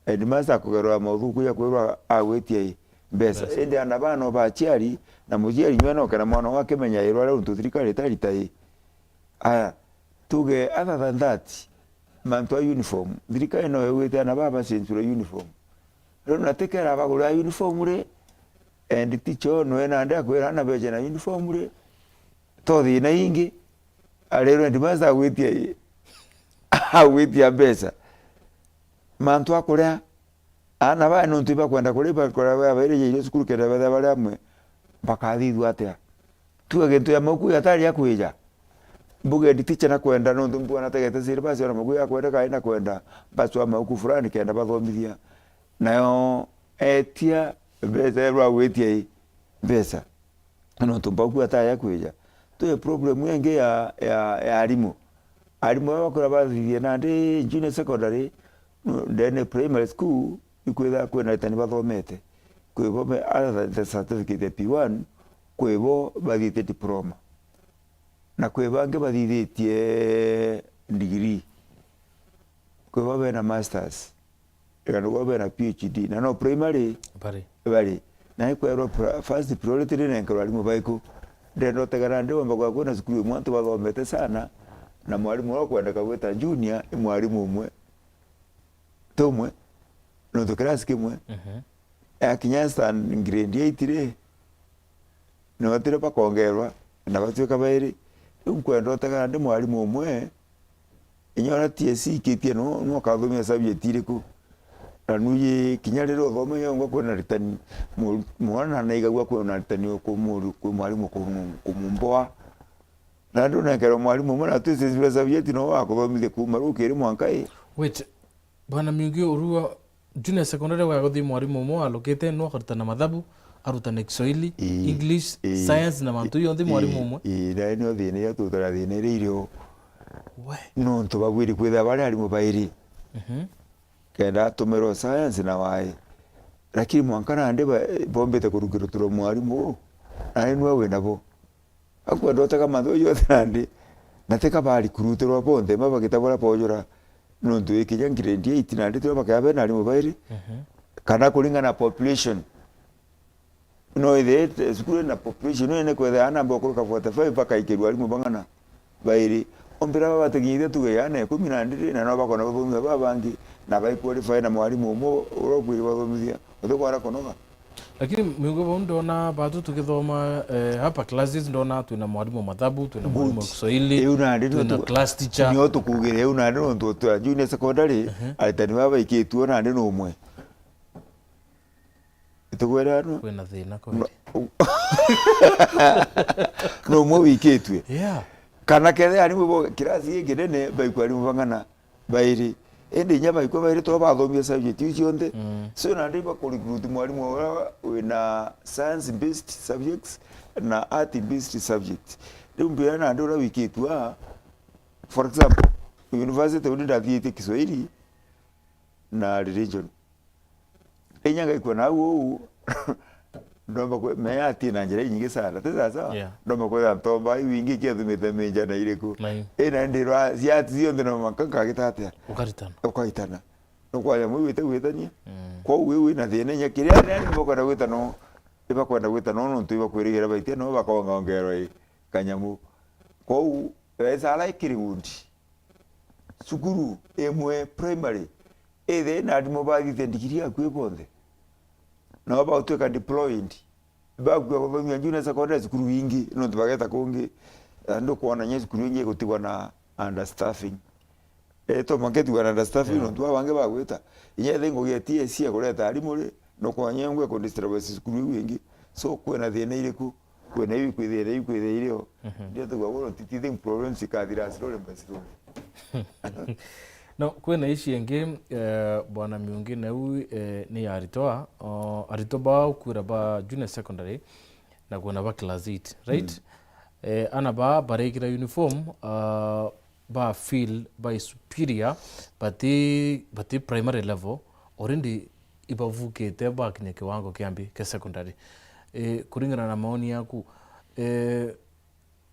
Headmaster akugerwa mauthuku ya kwirwa agwitia i mbeca. Mbeca. Indi ana bana ba aciari, na muciari nywe no kena mwana wake menya irwa riu untu thirikari itarita i. Aya, tuge other than that, mantu a uniform, thirikari no yugite ana baba century uniform. Riu na tikera bagura uniform ri, and teacher no ena ndia kwira ana beje na uniform ri, to thina ingi, arirwe headmaster agwitia i, agwitia mbeca. Mantu a kuria, ana baa nontu ibakwenda kuria, ibakwenda bairije irio cukuru kenda betha bari amwe, bakathithua atia? Tuge gintu ya mauku yatari ya kwija. Mbuge ndi teacher na kwenda, nontu mbuga nategete syllabus ona mauku ya kwenda, kai na kwenda, baswa mauku fulani kenda bathomithia. Nayo etia mbeca erwa gwitia i mbeca. Nontu mbauku ataya kwija. Twi problem ingi ya, ya, ya arimu. Arimu baba bakwira bathithie nandi junior secondary, ndene primary school, ikwitha kwina aritani bathomete. Kwi bo me, other than the certificate ya P one, kwi bo bathiite diploma. Na kwi bangi bathithitie degree. Kwi bo bena masters. Ega niguo bena P H D. Na no primary bari. Bari. Na ikwerwa pri-, first priority ni nenkerwa arimu baiku. Ndenda utegana ndi wamba kwa kwina cukuru imwe antu bathomete sana, na mwarimu uria ukwendeka gwita junior, i mwarimu umwe. Ti umwe. Nontu class kimwe. Mhm. Akinya stand grade eight ri, notire bakongerwa, na batuika bairi. Riu nkwenda utegana ndi mwarimu umwe, inya ona T S C ikitie no, no ukathomia subject iriku? Na nuji kinya riria uthome yongwa kwina aritani, mu-, mwana naigagua kwina aritani ukumuri-, kwi mwarimu kumu-, kumumboa. Na ndu nenkerwa mwarimu umwe na tu T S C subject no wakuthomithia kuma rukiri mwanka i. Wait, Bwana Miungi, urua junior secondary gwagathi mwarimu umwe alukite, no akarutana mathabu, arutane Kiswahili, ii, English, ii, science na mantu ii, jonthe mwarimu ii, umwe. Ii, na nio thina iria tutara thina iria irio. We. Nontu babwiri kwithira bari arimu bairi. Mhm. Kenda atumirwe science na wai. Lakini mwanka nandi ba-, bombite kurukirwa mwarimu uu, na ni nwe wina bo. Akwenda utega mathu jonthe nandi, na teka barikurutirwa bonthe, ma bagita baria bojura, nontu ikinya grade eight nandi tio bakea bena arimu bairi, mhm, kana kuringana na population. No ithite cukuru na population, no ine kwethira ana mbokuruka forty-five bakaikirua arimu bang'ana bairi, Ombira baba batekinyithia tuge ya na ikumi na ndiri, na no bakona kuthomithia baba bangi, na bai qualify na mwarimu umwe uria ukwiri bathomithia, utikwara kunoga. Lakini miugo bau ndona batu tukithoma, eh, hapa classes ndona twina mwarimu wa mathabu, twina mwarimu wa Good. Kiswahili, Iu nandi twina tu-, class teacher. Nio tukugire iu nandi nontu twa junior secondary, Ehe. aritani baba baikitue nandi ni umwe. Itugwira no? Kwina thina No. kweli. No umwe wikitue. Yeah. Kana kethe arimu bo kirasi gikinene baikwa arimu bang'ana bairi. Indi inya baikwa bairi to bathomia subject iu cionthe. Mm. So nandi iba ku recruit mwarimu uria wina science based subjects na art based subjects. Riu mbira nandi uria wikitue aa, for example, university undi ndathiite Kiswahili na religion. Inya ngaikua nau uu, ndomba kwe-, meya atie na njira inyingi sana, ti sawa sawa? Yeah. Ndomba kwithira ntomba iu ingi ikiathumite minjana iriku. Na i- Ina ndirwa ciati cionthe no mwanka nkagita atia? Ukaritana. Ukaitana. Nukwaya mwi wite gwitania. Mm. Kwou wi wina thina inya kiria ni ani bokwenda gwita no, ibakwenda gwita no nontu ibakwirigira baitia no bakonga ongerwa i kanyamu. Kwou, there is a likelihood. Cukuru imwe primary, ithe na arimu bathithia ndigiri akui bonthe. Nao bagutwika deployed. Bakua kuthomia junior secondary cukuru ingi, nontu bageta kungi. Na ndukwona nya cukuru ingi igutigwa na understaffing. Eh, to mwanka itigwa na understaffing, Yeah. nontu baba bangi bagwita. Inya ithe ngugi ya T S C ya kureta arimu ri, nukwona nya ngwe ku distribute cukuru iu ingi. So, kwina thina iriku? Kwina iu ikwithira, iu ikwithira irio. Mhm. Ndio tuga, well, ti teething problems ikathira slowly by slowly. No, kwina ici ingi, eh, Bwana Miungi, na iu, eh, ni ya aritwa, o, aritwa ba ukwira ba junior secondary, na kwina ba class eight, right? Mm. Eh, ana ba barikira uniform, ah, ba feel by superior, bati, bati primary level, already ibavukite bakinya kiwango kia mbi kia secondary. Eh, kuringana na maoni yaku, eh,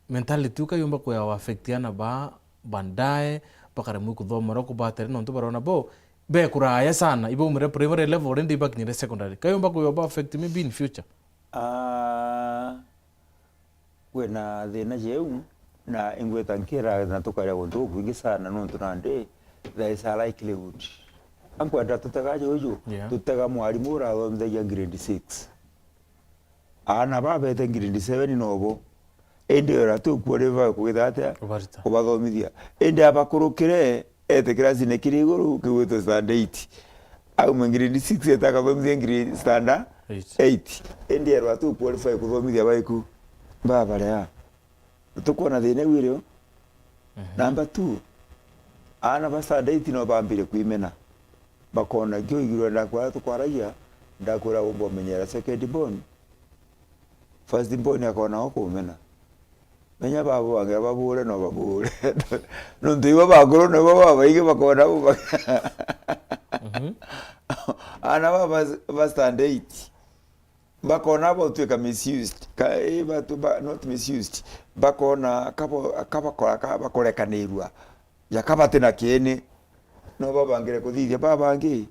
mentality uka yumba kuya affect ana ba baadaye, bakaremwa kuthoma ro kubatere, nontu barona bo be kuraya sana, ibaumire primary level, already ibakinyire secondary. Kayumba kuya ba affect maybe in future? Ah, kwina thina jeu, na ingwita nkira na tukaria guntu gukwingi sana, nontu nandi there is a likelihood. Ankwenda tutega juju, Yeah. tutega mwarimu urathomithagia grade six. Aana babete grade seven nobo. Indi ora tu kuo riva kugitha atia? Kubarita. Kubathomithia. Indi abakurukire, ete kirasine kiri iguru, kigwitwa standard eight. Aume grade six, ete akathomithia grade standard Eight. eight. Indi erwa tu qualify kuthomithia baiku? Babaria. Tukwona thina iu irio. Mhm. Number two, aana ba standard eight no bambire kwimena. Bakona kio igirwe ndakwara tukwaragia, ndakwira umba umenyera second born. First born akona o kumena. Menya babo bangi babure no babure. Nontu ibo bakuru nibo babaingi bakona bo ba-, Mhm. Aana ba, ba, ba standard eight. Bakona bo tuika misused. Ka, eh, batu ba, not misused. Bakona kabo, kabakora, kabakorekanirua. Ja kabati na kini. No babangire kuthithia babangi.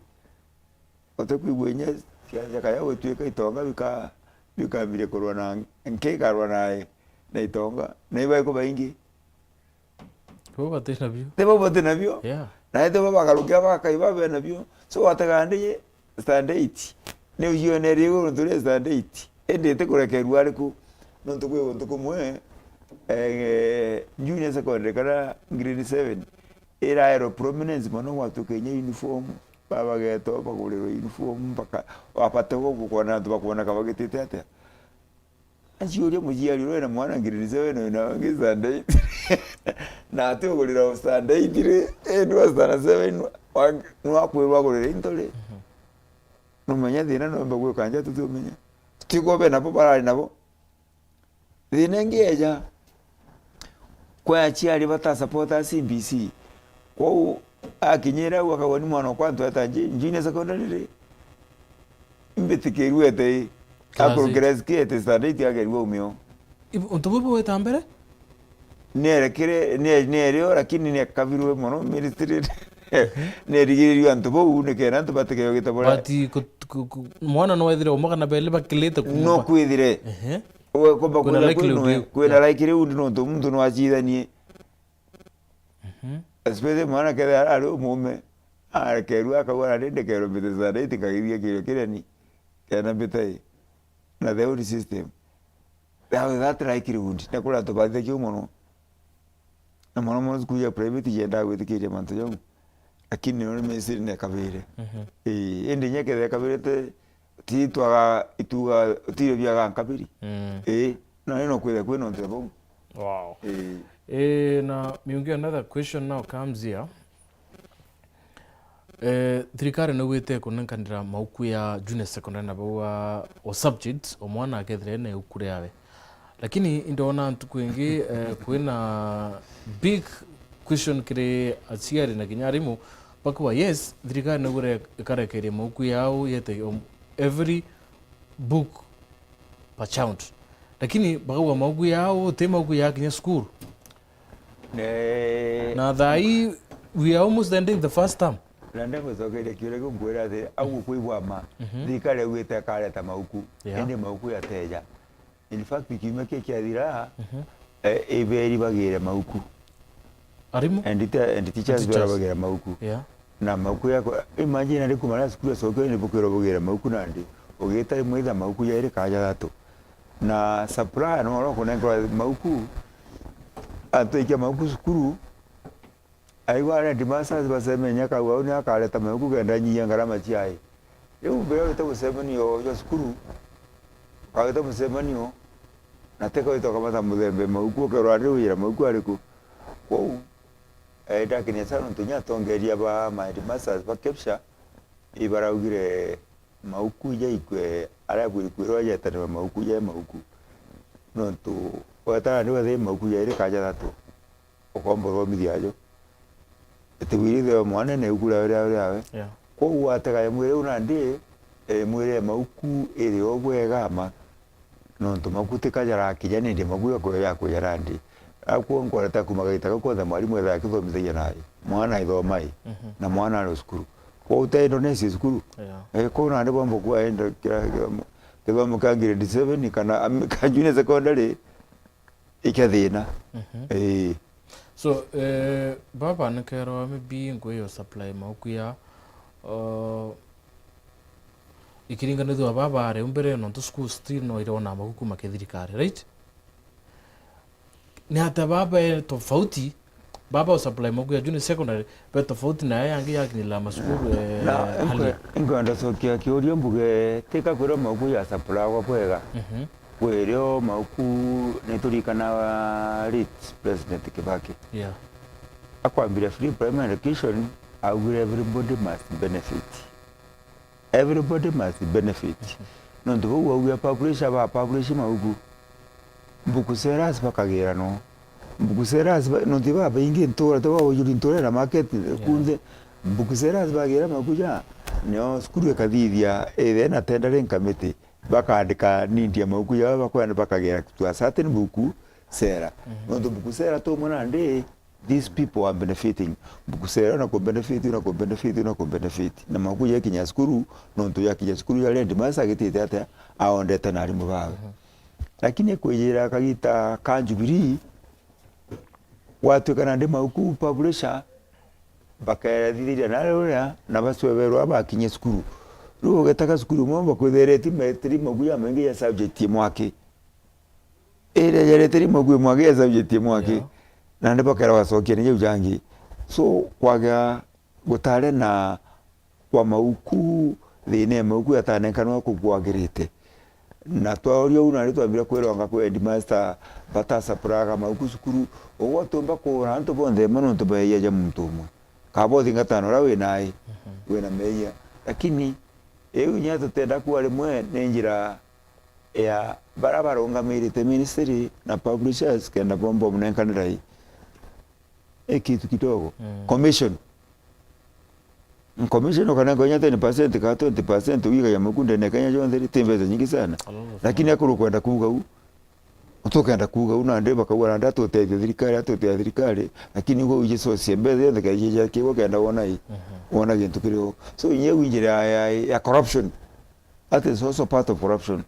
Utikwigua inya ciaca kaya gutwika itonga bika-, bikambire kurwa na nki ikarwa na, na itonga. Na ibaiko baingi. Bo bati nabio. Tibo bati nabio. Yeah. Na ete bo bagarukira bakai babe nabio. So watega ndi standard eight. Ni ujione ri guntu ri standard eight. Indi itikurekerua ariku. Nontu kwi guntu kumwe, eh, junior secondary kana grade seven, iraerwo prominence mono gwatuka inya uniform, babageto bagurirwe uniform, baka-, wabategwa gukona antu bakwoneka bagitite atia. Aciuria muciari uria wina mwana grade seven wina wangi standard eight. Na ati ugurira standard eight ri, indi wa standard seven wa-, nwakwirwa agurire into ri. Mhm. Numenya thina nomba gwika nja tutiumenya. Tiko be nabo barari nabo. Thina ingi eja, kwi aciari bata support a C B C. Kwou akinyira au akauga, "Ni mwana okwa ntweta nji-, junior secondary ri? Imbitikirue ete i? Class eight. Akurukira S K ete standard eight agerua umio." Ibu-, untu buu bugwita mbere? Nierekire, nie-, nierio, lakini niekabirwe mono ministry. Nerigiririo antu bau, nikenda antu batikeyogite boria. But ku-, ku-, ku-, mwana no ethire umwe kana beli bakilite kuma. No kwithire. Ehe. We, kumba kwina kwithira likelihood kwinwe, iu. Kwina likelihood nontu muntu no acithanie. Especially mwana kethira ari umume, arekerua akauga, "Nandi ndekerwe mbite Sunday, nkagithia kirio kireni, kenda mbite ii." Na the old system. That, that likelihood, na kuria tubathithagia uu mono. Na mono mono cukuru ya private yendaa gwitikiria mantu jau. Lakini no ni ministry nekabire. Mhm. Ii, indi inya kethira ekabirite, ti twaga ituga, ti irio biaga nkabiri. Mm. Ii, na ni no kwithira kwina untu bau. Wow. Ii. Eh, na Miungi, another question now comes here. Eh, thirikari niugite ikunenkanira mauku ya junior secondary na bau a, o subjects, o mwana akethira ena iuku riawe. Lakini indona ntuku ingi, eh, kwina big question kiri aciari na kinya arimu, bakuwa, yes, thirikari niugire ikarekeria mauku yao yete, um, every book per child. Lakini bakauga mauku yao, ti mauku ya kinya cukuru. Ne- Na thaa ii, we are almost ending the first term. Na ndigucokeria kiuria kiu, nkwira ati, au kwigua ma, mhm, thirikari yaugite ikareta mauku, yeah, indi mauku yateja. In fact, kiumia kia kiathira, mhm, eh, iberi bagire mauku. Arimu? And te-, and teachers, teachers, bera bagire mauku. Yeah. Na mauku yako, imagine ari kumara cukuru acokio ni bukirwa bugire mauku nandi. Ugita rimwe itha mauku jairi kaja thatu. Na supplier no oro kunenkerwa mauku, atwikia mauku cukuru, aigua ari headmasters bacemenia kau au ni akareta mauku kenda anyihia ngarama ciae. Riu mbere wite mucemanio jwa cukuru, ukawite mucemanio, na teka wite ukamata muthembe mauku, ukerwa ari wira mauku ariku. Kwou, eh, ndakinia sana nontu kinya atongeria ba ma headmasters ba KEPSHA, ibaraugire mauku jaikwe, aria bwiri kwirwa jetanirwe mauku ja mauku. Nontu wetana ni wethe mauku jairi kaja thatu, ukomba uthomithia ajo. Iti wiri ithe wa mwana na iuku riawe, riawe, riawe. Yeah. Kwou watega ya mwiri u nandi, eh, mwiri ya mauku iri o bwega ma, nontu mauku ti kajara kinya nindi mauku ya kuja, ya kuja nandi. Akwo nkoreta kuma gagita gau konthe mwarimu ethaga akithomithagia nayo. Mwana aithoma i, mhm, na mwana ari o cukuru. Kwou te indo nesi cukuru. Yeah. Eh, kwou nandi bomba kuwa indo kira, kira, kithomo kia grade seven kana am-, ka junior secondary, ikia thina. Mhm. Ii. So, eh, baba nikerwa maybe ngui yo supply mauku ya, uh, ikiringanithua baba ari mbere nontu school still no irona mauku kuma kithirikari, right? Ni atia baba e tofauti, baba o supply mauku ya junior secondary, be tofauti na ya yangi yakinyirira macukuru, eh, na hali? Inkwenda cokia kiuria mbuge, tika kwirwa mauku ya supply kwa bwega. Mhm. Kwirio mauku, niturikana late President Kibaki. Yeah. Akwambire free primary education, augire everybody must benefit. Everybody must benefit. Mhm. Nontu bau auge publisher ba publish mauku. Mbuku sellers bakagira no. Mbuku sellers ba, nontu babaingi ntura, te baujuri ntura na market, yeah, kunthe. Mbuku sellers bagira mauku ja, nio cukuru ikathithia, ithe na tendering committee. Bakaandika need ya mauku jao, bakwenda bakagera to a certain book seller. Mhm. Nontu book seller tumwe nandi, these people are benefiting. Book seller na ku benefit, na ku benefit, na ku benefit. Na mauku jakinya cukuru, nontu jakinya cukuru, jaria headmaster agitite atia, aondete na arimu bawe. Mhm. Lakini kwijira kagita ka Jubilee, gwatuika nandi mauku publisher, bakerethithiria nari uria, na bacwe berwa bakinye cukuru. Riu ugetaga cukuru imwe, bakwithireti metiri maguya maingi ya subject imwe aki. Iria yeretiri maguya imwe aki ya subject imwe aki. Yeah. Nandi bakera bacokia ni jau jangi. So, kwaga gutare na kwa mauku, thina ya mauku yatanenkanwa ku kwagirite. Na twaoria uu, nari twambire kwirwa anga kwi headmaster batasapuraga mauku cukuru, ugwe tumba kuura antu bonthe imwe nontu baeia ja muntu umwe. Kaba uthingatana uria wi nae, mhm, wina meia. Lakini, iu inya tutenda kuuga rimwe ni njira ya baria barungamirite ministry na publishers kenda bomba umunenkanira i. I kitu kidogo. Mm. Commission. Commission ukanenka inya ten percent ka twenty percent, wigagia mauku ndene Kenya yonthe ri, ti mbeca nyingi sana. A lot of money. Lakini akuru kwenda kuuga u, tukenda kuuga u, nandi bakauga nandi atutethia thirikari, atutethia thirikari, lakini ugo wije source ya mbeca yonthe kaije ja kigo kenda wona i, mhm, wona gintu kiri o. So, inya u njira ya, ya, ya corruption. That is also part of corruption.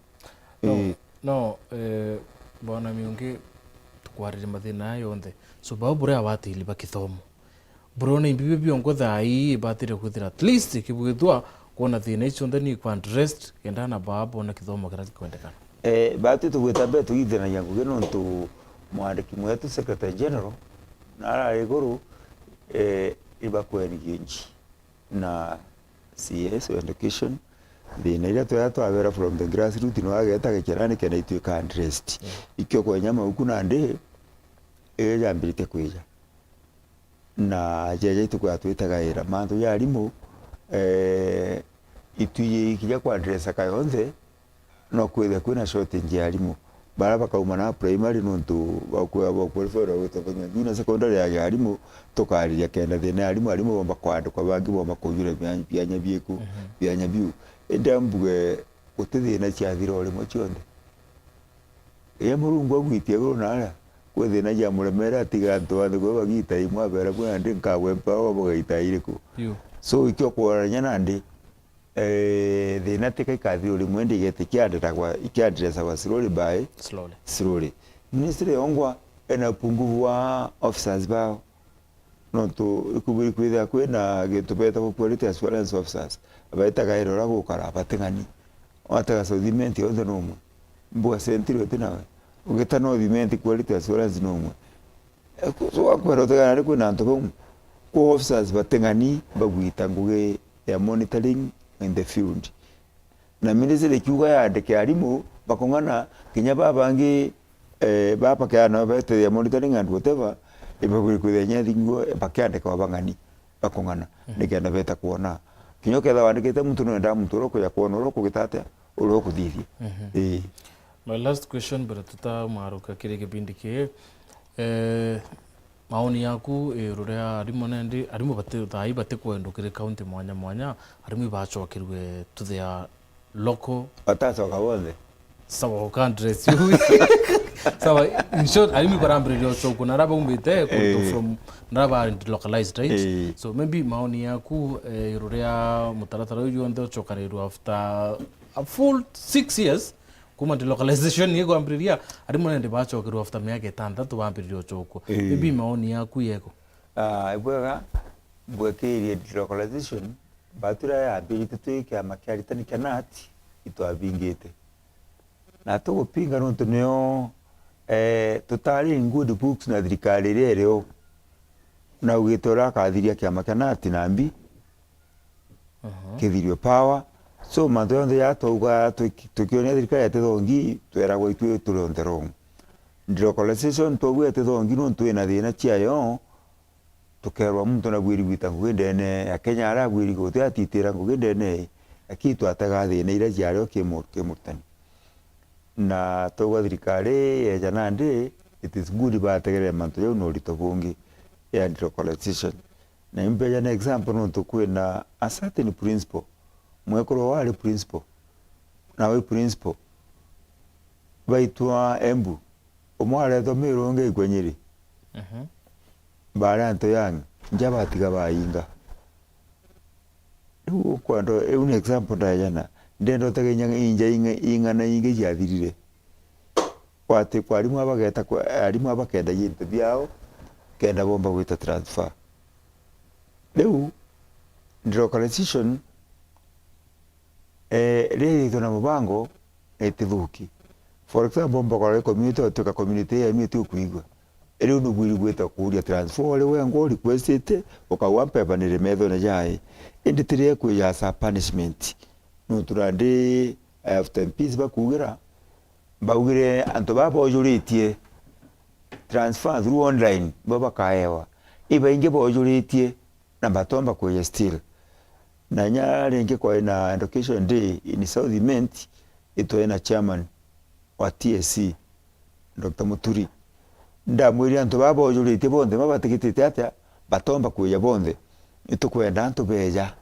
No, eh, no, eh, Bwana Miungi, tukwaririe mathina aya yonthe. So, bau buria abatili ba kithomo. Burona imbibi biongo thaa ii ibatire kwithira at least ikibwithwa kwona thina icio nthe ni ikwa addressed, kenda na baa bona kithomo kiria gikwendekana. Eh, batu tugwita mbere tugithanagia ngugi nontu mwandiki mwetu, Secretary General, na arari iguru, eh, ibakweni ginji na C S o education, thina iria twea twabera from the grassroots, no ageta gikirani kenda ituika addressed. Mm. Ikio kwenya mauku nandi, iyo jambiritie kwija. Na jeja itukwea twitagaira mantu ja arimu, eh, itwiji ikija kwa address ka yonthe, no kwithia kwina shortage ya arimu. Bara bakauma na primary nontu bakwea bakwelifera gwita banya junior secondary ya arimu, tukariria kenda thina ya arimu, arimu bomba kwandikwa, bangi bomba kujura bia-, bianya bieku, mhm, bianya biu. Indi ambuge guti thina ciathira o rimwe cionthe. Iria Murungu agwitie iguru na aria, kwi thina ciamuremera atiga antu ba nthiguru bagita imwe abera bwe nandi nkagwe mpawa bagaita iriku. Yu. So, ikio kworania nandi, eh, thina tika ikathirwa rimwe, indi igeta ikiandetagwa, ikiandresagwa slowly by slowly. Slowly. Ministry yongwa ena upungufu wa officers bao. Nontu ikubiri kwithira kwina gintu betagwa quality assurance officers. Baitaga ira uria gukara, bating'ani. Watega South Imenti yonthe numwe. Mbuga Central iti nawe. Ugita North Imenti quality assurance numwe. Eh, ku-, so wakwera utegana ri kwina antu bau. Kwa officers bating'ani bagwita ngugi ya monitoring in the field. Na ministry ikiuga yandike arimu bakung'ana, kinya babangi, eh, baba bakeana betethia monitoring and whatever, ibabwiri kwithia inya thingwo bakiandika babang'ani bakung'ana, mhm, nikenda beta kwona. Kinya ukethira wandikite muntu, nwenda muntu uria ukuja kwona uria ukugita atia, uria ukuthithia. Mhm. Ii. My last question, mbere tutamaruka kiri kibindi kii, eh, maoni yaku iguru ria arimu nendi, arimu bati-, thaa ii batikwendwa kiri county mwanya mwanya, arimu ibacokerwe to their local. Batacoka bonthe. Sawa, uka address you. Sawa, in short, arimi barambiriria ucokwa na araba umbite kuntu, eh, from na araba are localized, right? Eh. So maybe maoni yaku, eh, iguru ria mutaratara uyu jonthe ucokanirwe after a full six years kuma delocalization ni kwambiriria, arimu nendi bacokerwe after miaka itantatu bambiriria ucokwa. Eh. Maybe maoni yaku yeko? Ah, ibwega, mbwekirie delocalization, Batura yambiritie twi kiama kia aritani kia nati, itwabingite. Na tugupinga nontu nio, eh, tutari in good books na thirikari iria iri o. Na ugite uria akathiria kiama kia nati na mbi, mhm, kithirio power. So, mantu jonthe ja twauga tuki-, tukionia thirikari ya tithongi, tweragwa itwi turi on the wrong. Delocalization twauga ya tithongi nontu ina thina ciayo, tukerwa muntu nabwiri gwita ngugi ndene ya Kenya, aria abwiri guti atitira ngugi ndene, lakini twatega thina iria ciari o kimu-, kimurutani. Na twauga thirikari yeja nandi, it is good bategerere mantu jau na urito bungi ya delocalization. Na impeja na example nontu kwina a certain principal, mwekuru wari principal, nawe principal, baitwa Embu, umwe aretwa Meru, ungi aikwa Nyeri. Mhm. Baari antu yangi, nja batiga bainga. Riu ukwenda, iu ni example ndaejana. Ndenda utege inya-, inja inga-, ing'ana ingi ciathirire. Kwati kwa arimu abageta kwa, arimu abakendagia into biao, kenda bomba gwita transfer. Riu, delocalization, eh, riria ithithwa na mubango, itithuki. For example, mbakora ri community, utuika community yenu itigukwigua. Riu nubwiri gwita kuuria transfer uri wengwa, requestite, ukauga mpebanire methone jai. Indi tiri ekwija as a punishment. Nontu nandi, eh, after M Ps bakuugira, baugire antu baa boojuritie transfer through online, bo bakaewa. Ibaingi boojuritie, na batomba kwija still. Na inya ringi kwai na education day in South Imenti, itwai na chairman wa T S C, Doctor Muturi. Ndamwirire antu baa boojuritie bonthe, babatigitite atia, batomba kwija bonthe. Itukwenda antu beja,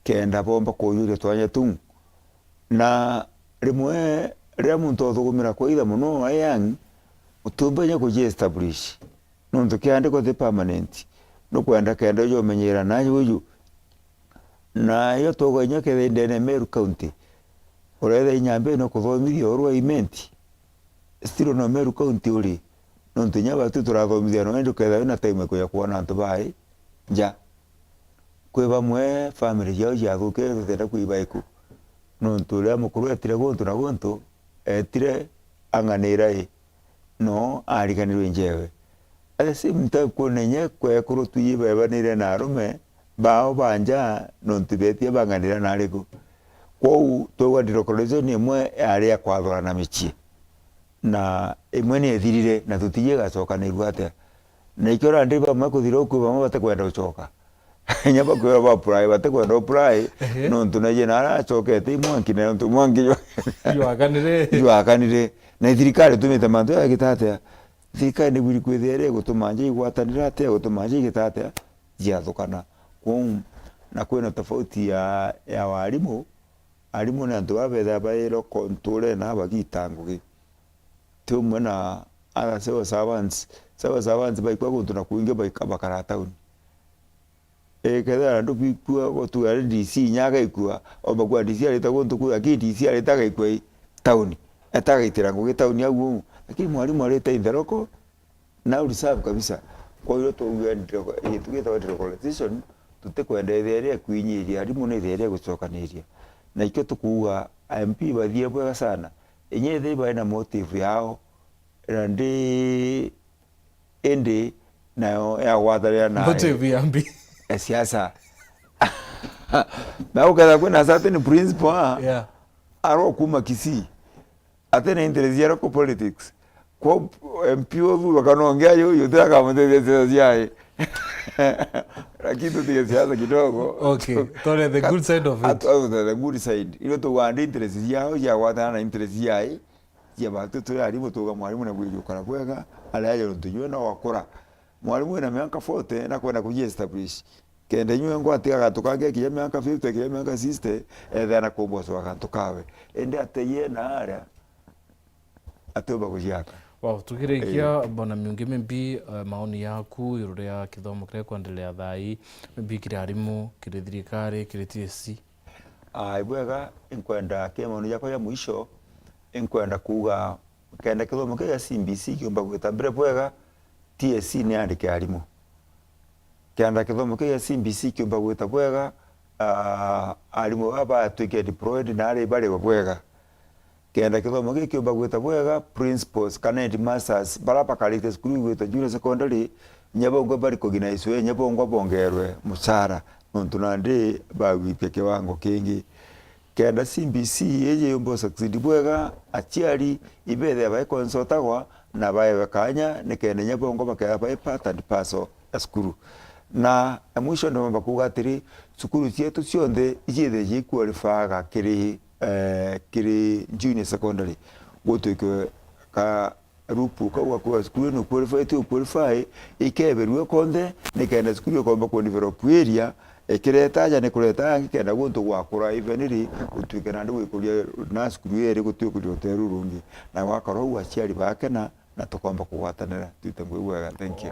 kenda bomba kujuria twanya tuu. Na rimwe riria muntu uthugumira kwaitha mono a young, utiumba inya kuji establish. Nontu kiandiko ti permanent. Nukwenda kenda uju umenyera na uju. Na iyo tuga inya kethira ndene Meru County, uretha inya mbere no kuthomithia urwa imenti, still no Meru County uri. Nontu inya batu turathomithia no, indi ukethira wina time ya kuja kwona antu bai, nja. Kwi bamwe family ciao ciathukire, tutenda kwiba iku. Nontu uria mukuru etire guntu na guntu, etire ang'anira i, no ariganirwe njewe. At the same time, kwona inya kwekuru twiji bebanire na arume bao ba nja, nontu betie bang'anira na ariku. Kwou twauga delocalization imwe yari ya kwathurana micii. Na imwe ni ithirire, na tutiji igacokanirua atia. Na ikio randi bamwe kuthira uku, bamwe batikwenda gucoka. Inya bakwirwa ba apply, batikwenda apply, Ehe. nontu naje na aracokete i mwanki, na nontu mwanki jwa-, Jwakanire. jwakanire. Na thirikari itumite mantu jagita atia? Thirikari nigwiri kwithira iri gutuma nja igwatanira atia, gutuma nja igita atia? Jiathukana. Kwou, na kwina tofauti ya, ya warimu, arimu ni antu baa bethaira bairwa konture na bagita ngugi. Ti umwe na other civil servants. Civil servants baikwa guntu na kwingi baika-, bakara tauni. Ikethira andu bikua, gutuga ari D C inya agaikua, omba kwa D C arite guntu kuu, lakini D C arite agaikua i tauni. Eta agaitira ngugi tauni au uu. Lakini mwarimu arite in the local, now reserve kabisa. Kwa hiyo twauga ndio, ii, tugitawa delocalization, tutikwenda ithia ria kwinyiria, arimu ni ithia ria gucokaniria. Na ikio tukuuga M P bathie bwega sana. Inya ithia bari na motive yao, na ndi, indi nayo ya gwatanira na Motive ya mbi. ya siasa. Na uketha kwina certain principal, Yeah. aro kuma Kisii. Ati na interest ya local politics. Kwa M P wa Thurwa kana ongea yo, yo tira kamuteithia siasa ciae. Lakini tutige siasa kidogo. Okay, tore the good side of it. Atu-, atu-, the good side. Ile tuganda interest ciao, ciagwatana na interest ciae, cia batu turi arimu tuga mwarimu na gwiji ukara bwega, aria aja nontu jwe na wakura. Mwarimu wina miaka forty na kwenda kuji establish. Kenda inywe ngwatiga gantu kangi kinya miaka fifty, kinya miaka sixty, ethea na kumbocwa gantu kawe. Indi ateye na aria, atiumba kuciaka. Wow, tukirikia, Bwana Miungi, maybe, eh, maoni yaku iguru ria kithomo kiria kwendelea thaa ii, maybe kiri arimu, kiri thirikari, kiri T S C? Ai, bwega, inkwenda, ki maoni jakwa ja mwisho, inkwenda kuuga, kenda kithomo kiu gia C B C kiumba gwita mbere bwega, T S C ni yandike arimu. Kenda kithomo kiu gia C B C kiumba gwita bwega, ah, arimu baa batwike deployed na ari bari bwega. Kenda kithomo giki kiumba gwita bwega, principals kana headmasters bara bakarite cukuru igwitwa junior secondary, inya bongwa ba recognize, inya bongwa bongerwe mucara, nontu nandi bagwitia kiwango kingi. Kenda C B C iji yumba succeed bwega, aciari ibethia baiconsultagwa na baewe kanya, nikenda inya bongwa bakethia bai part and parcel ya cukuru. Na mwisho ndimba kuuga atiri, cukuru cietu cionthe iciithie ciiqualifyaga kiri, eh, kiri junior secondary, gutwike ka rupu kau gakuuga cukuru ino qualify, ti qualify, ikeberua konthe, nikenda cukuru ikomba kudevelop area, ikireta aja ni kureta angi, kenda guntu gwakura, even ri gutwike nandi gwikuria na cukuru iri gutwikuria rutere rurungi. Na gwakora uu aciari bakena, na tukomba kugwatanira, twite ngugi bwega. Thank you.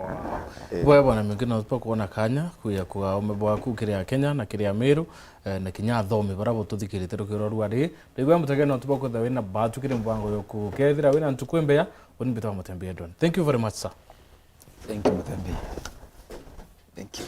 Eh. Bwega, Bwana Miungi, na tukwona kanya kuya kuga ume bwaku kiri Akenya na kiri Amiru, eh, na kinya athomi bara bututhikirite rukiro rwa ri. Ndaigua mutegeni nontu bwa kwithira wina batu kiri mubango yuku. Kethira wina ntuku imbeya, uni mbitwa Mutembi Edwin. Thank you very much, sir. Thank you, Mutembi. Thank you.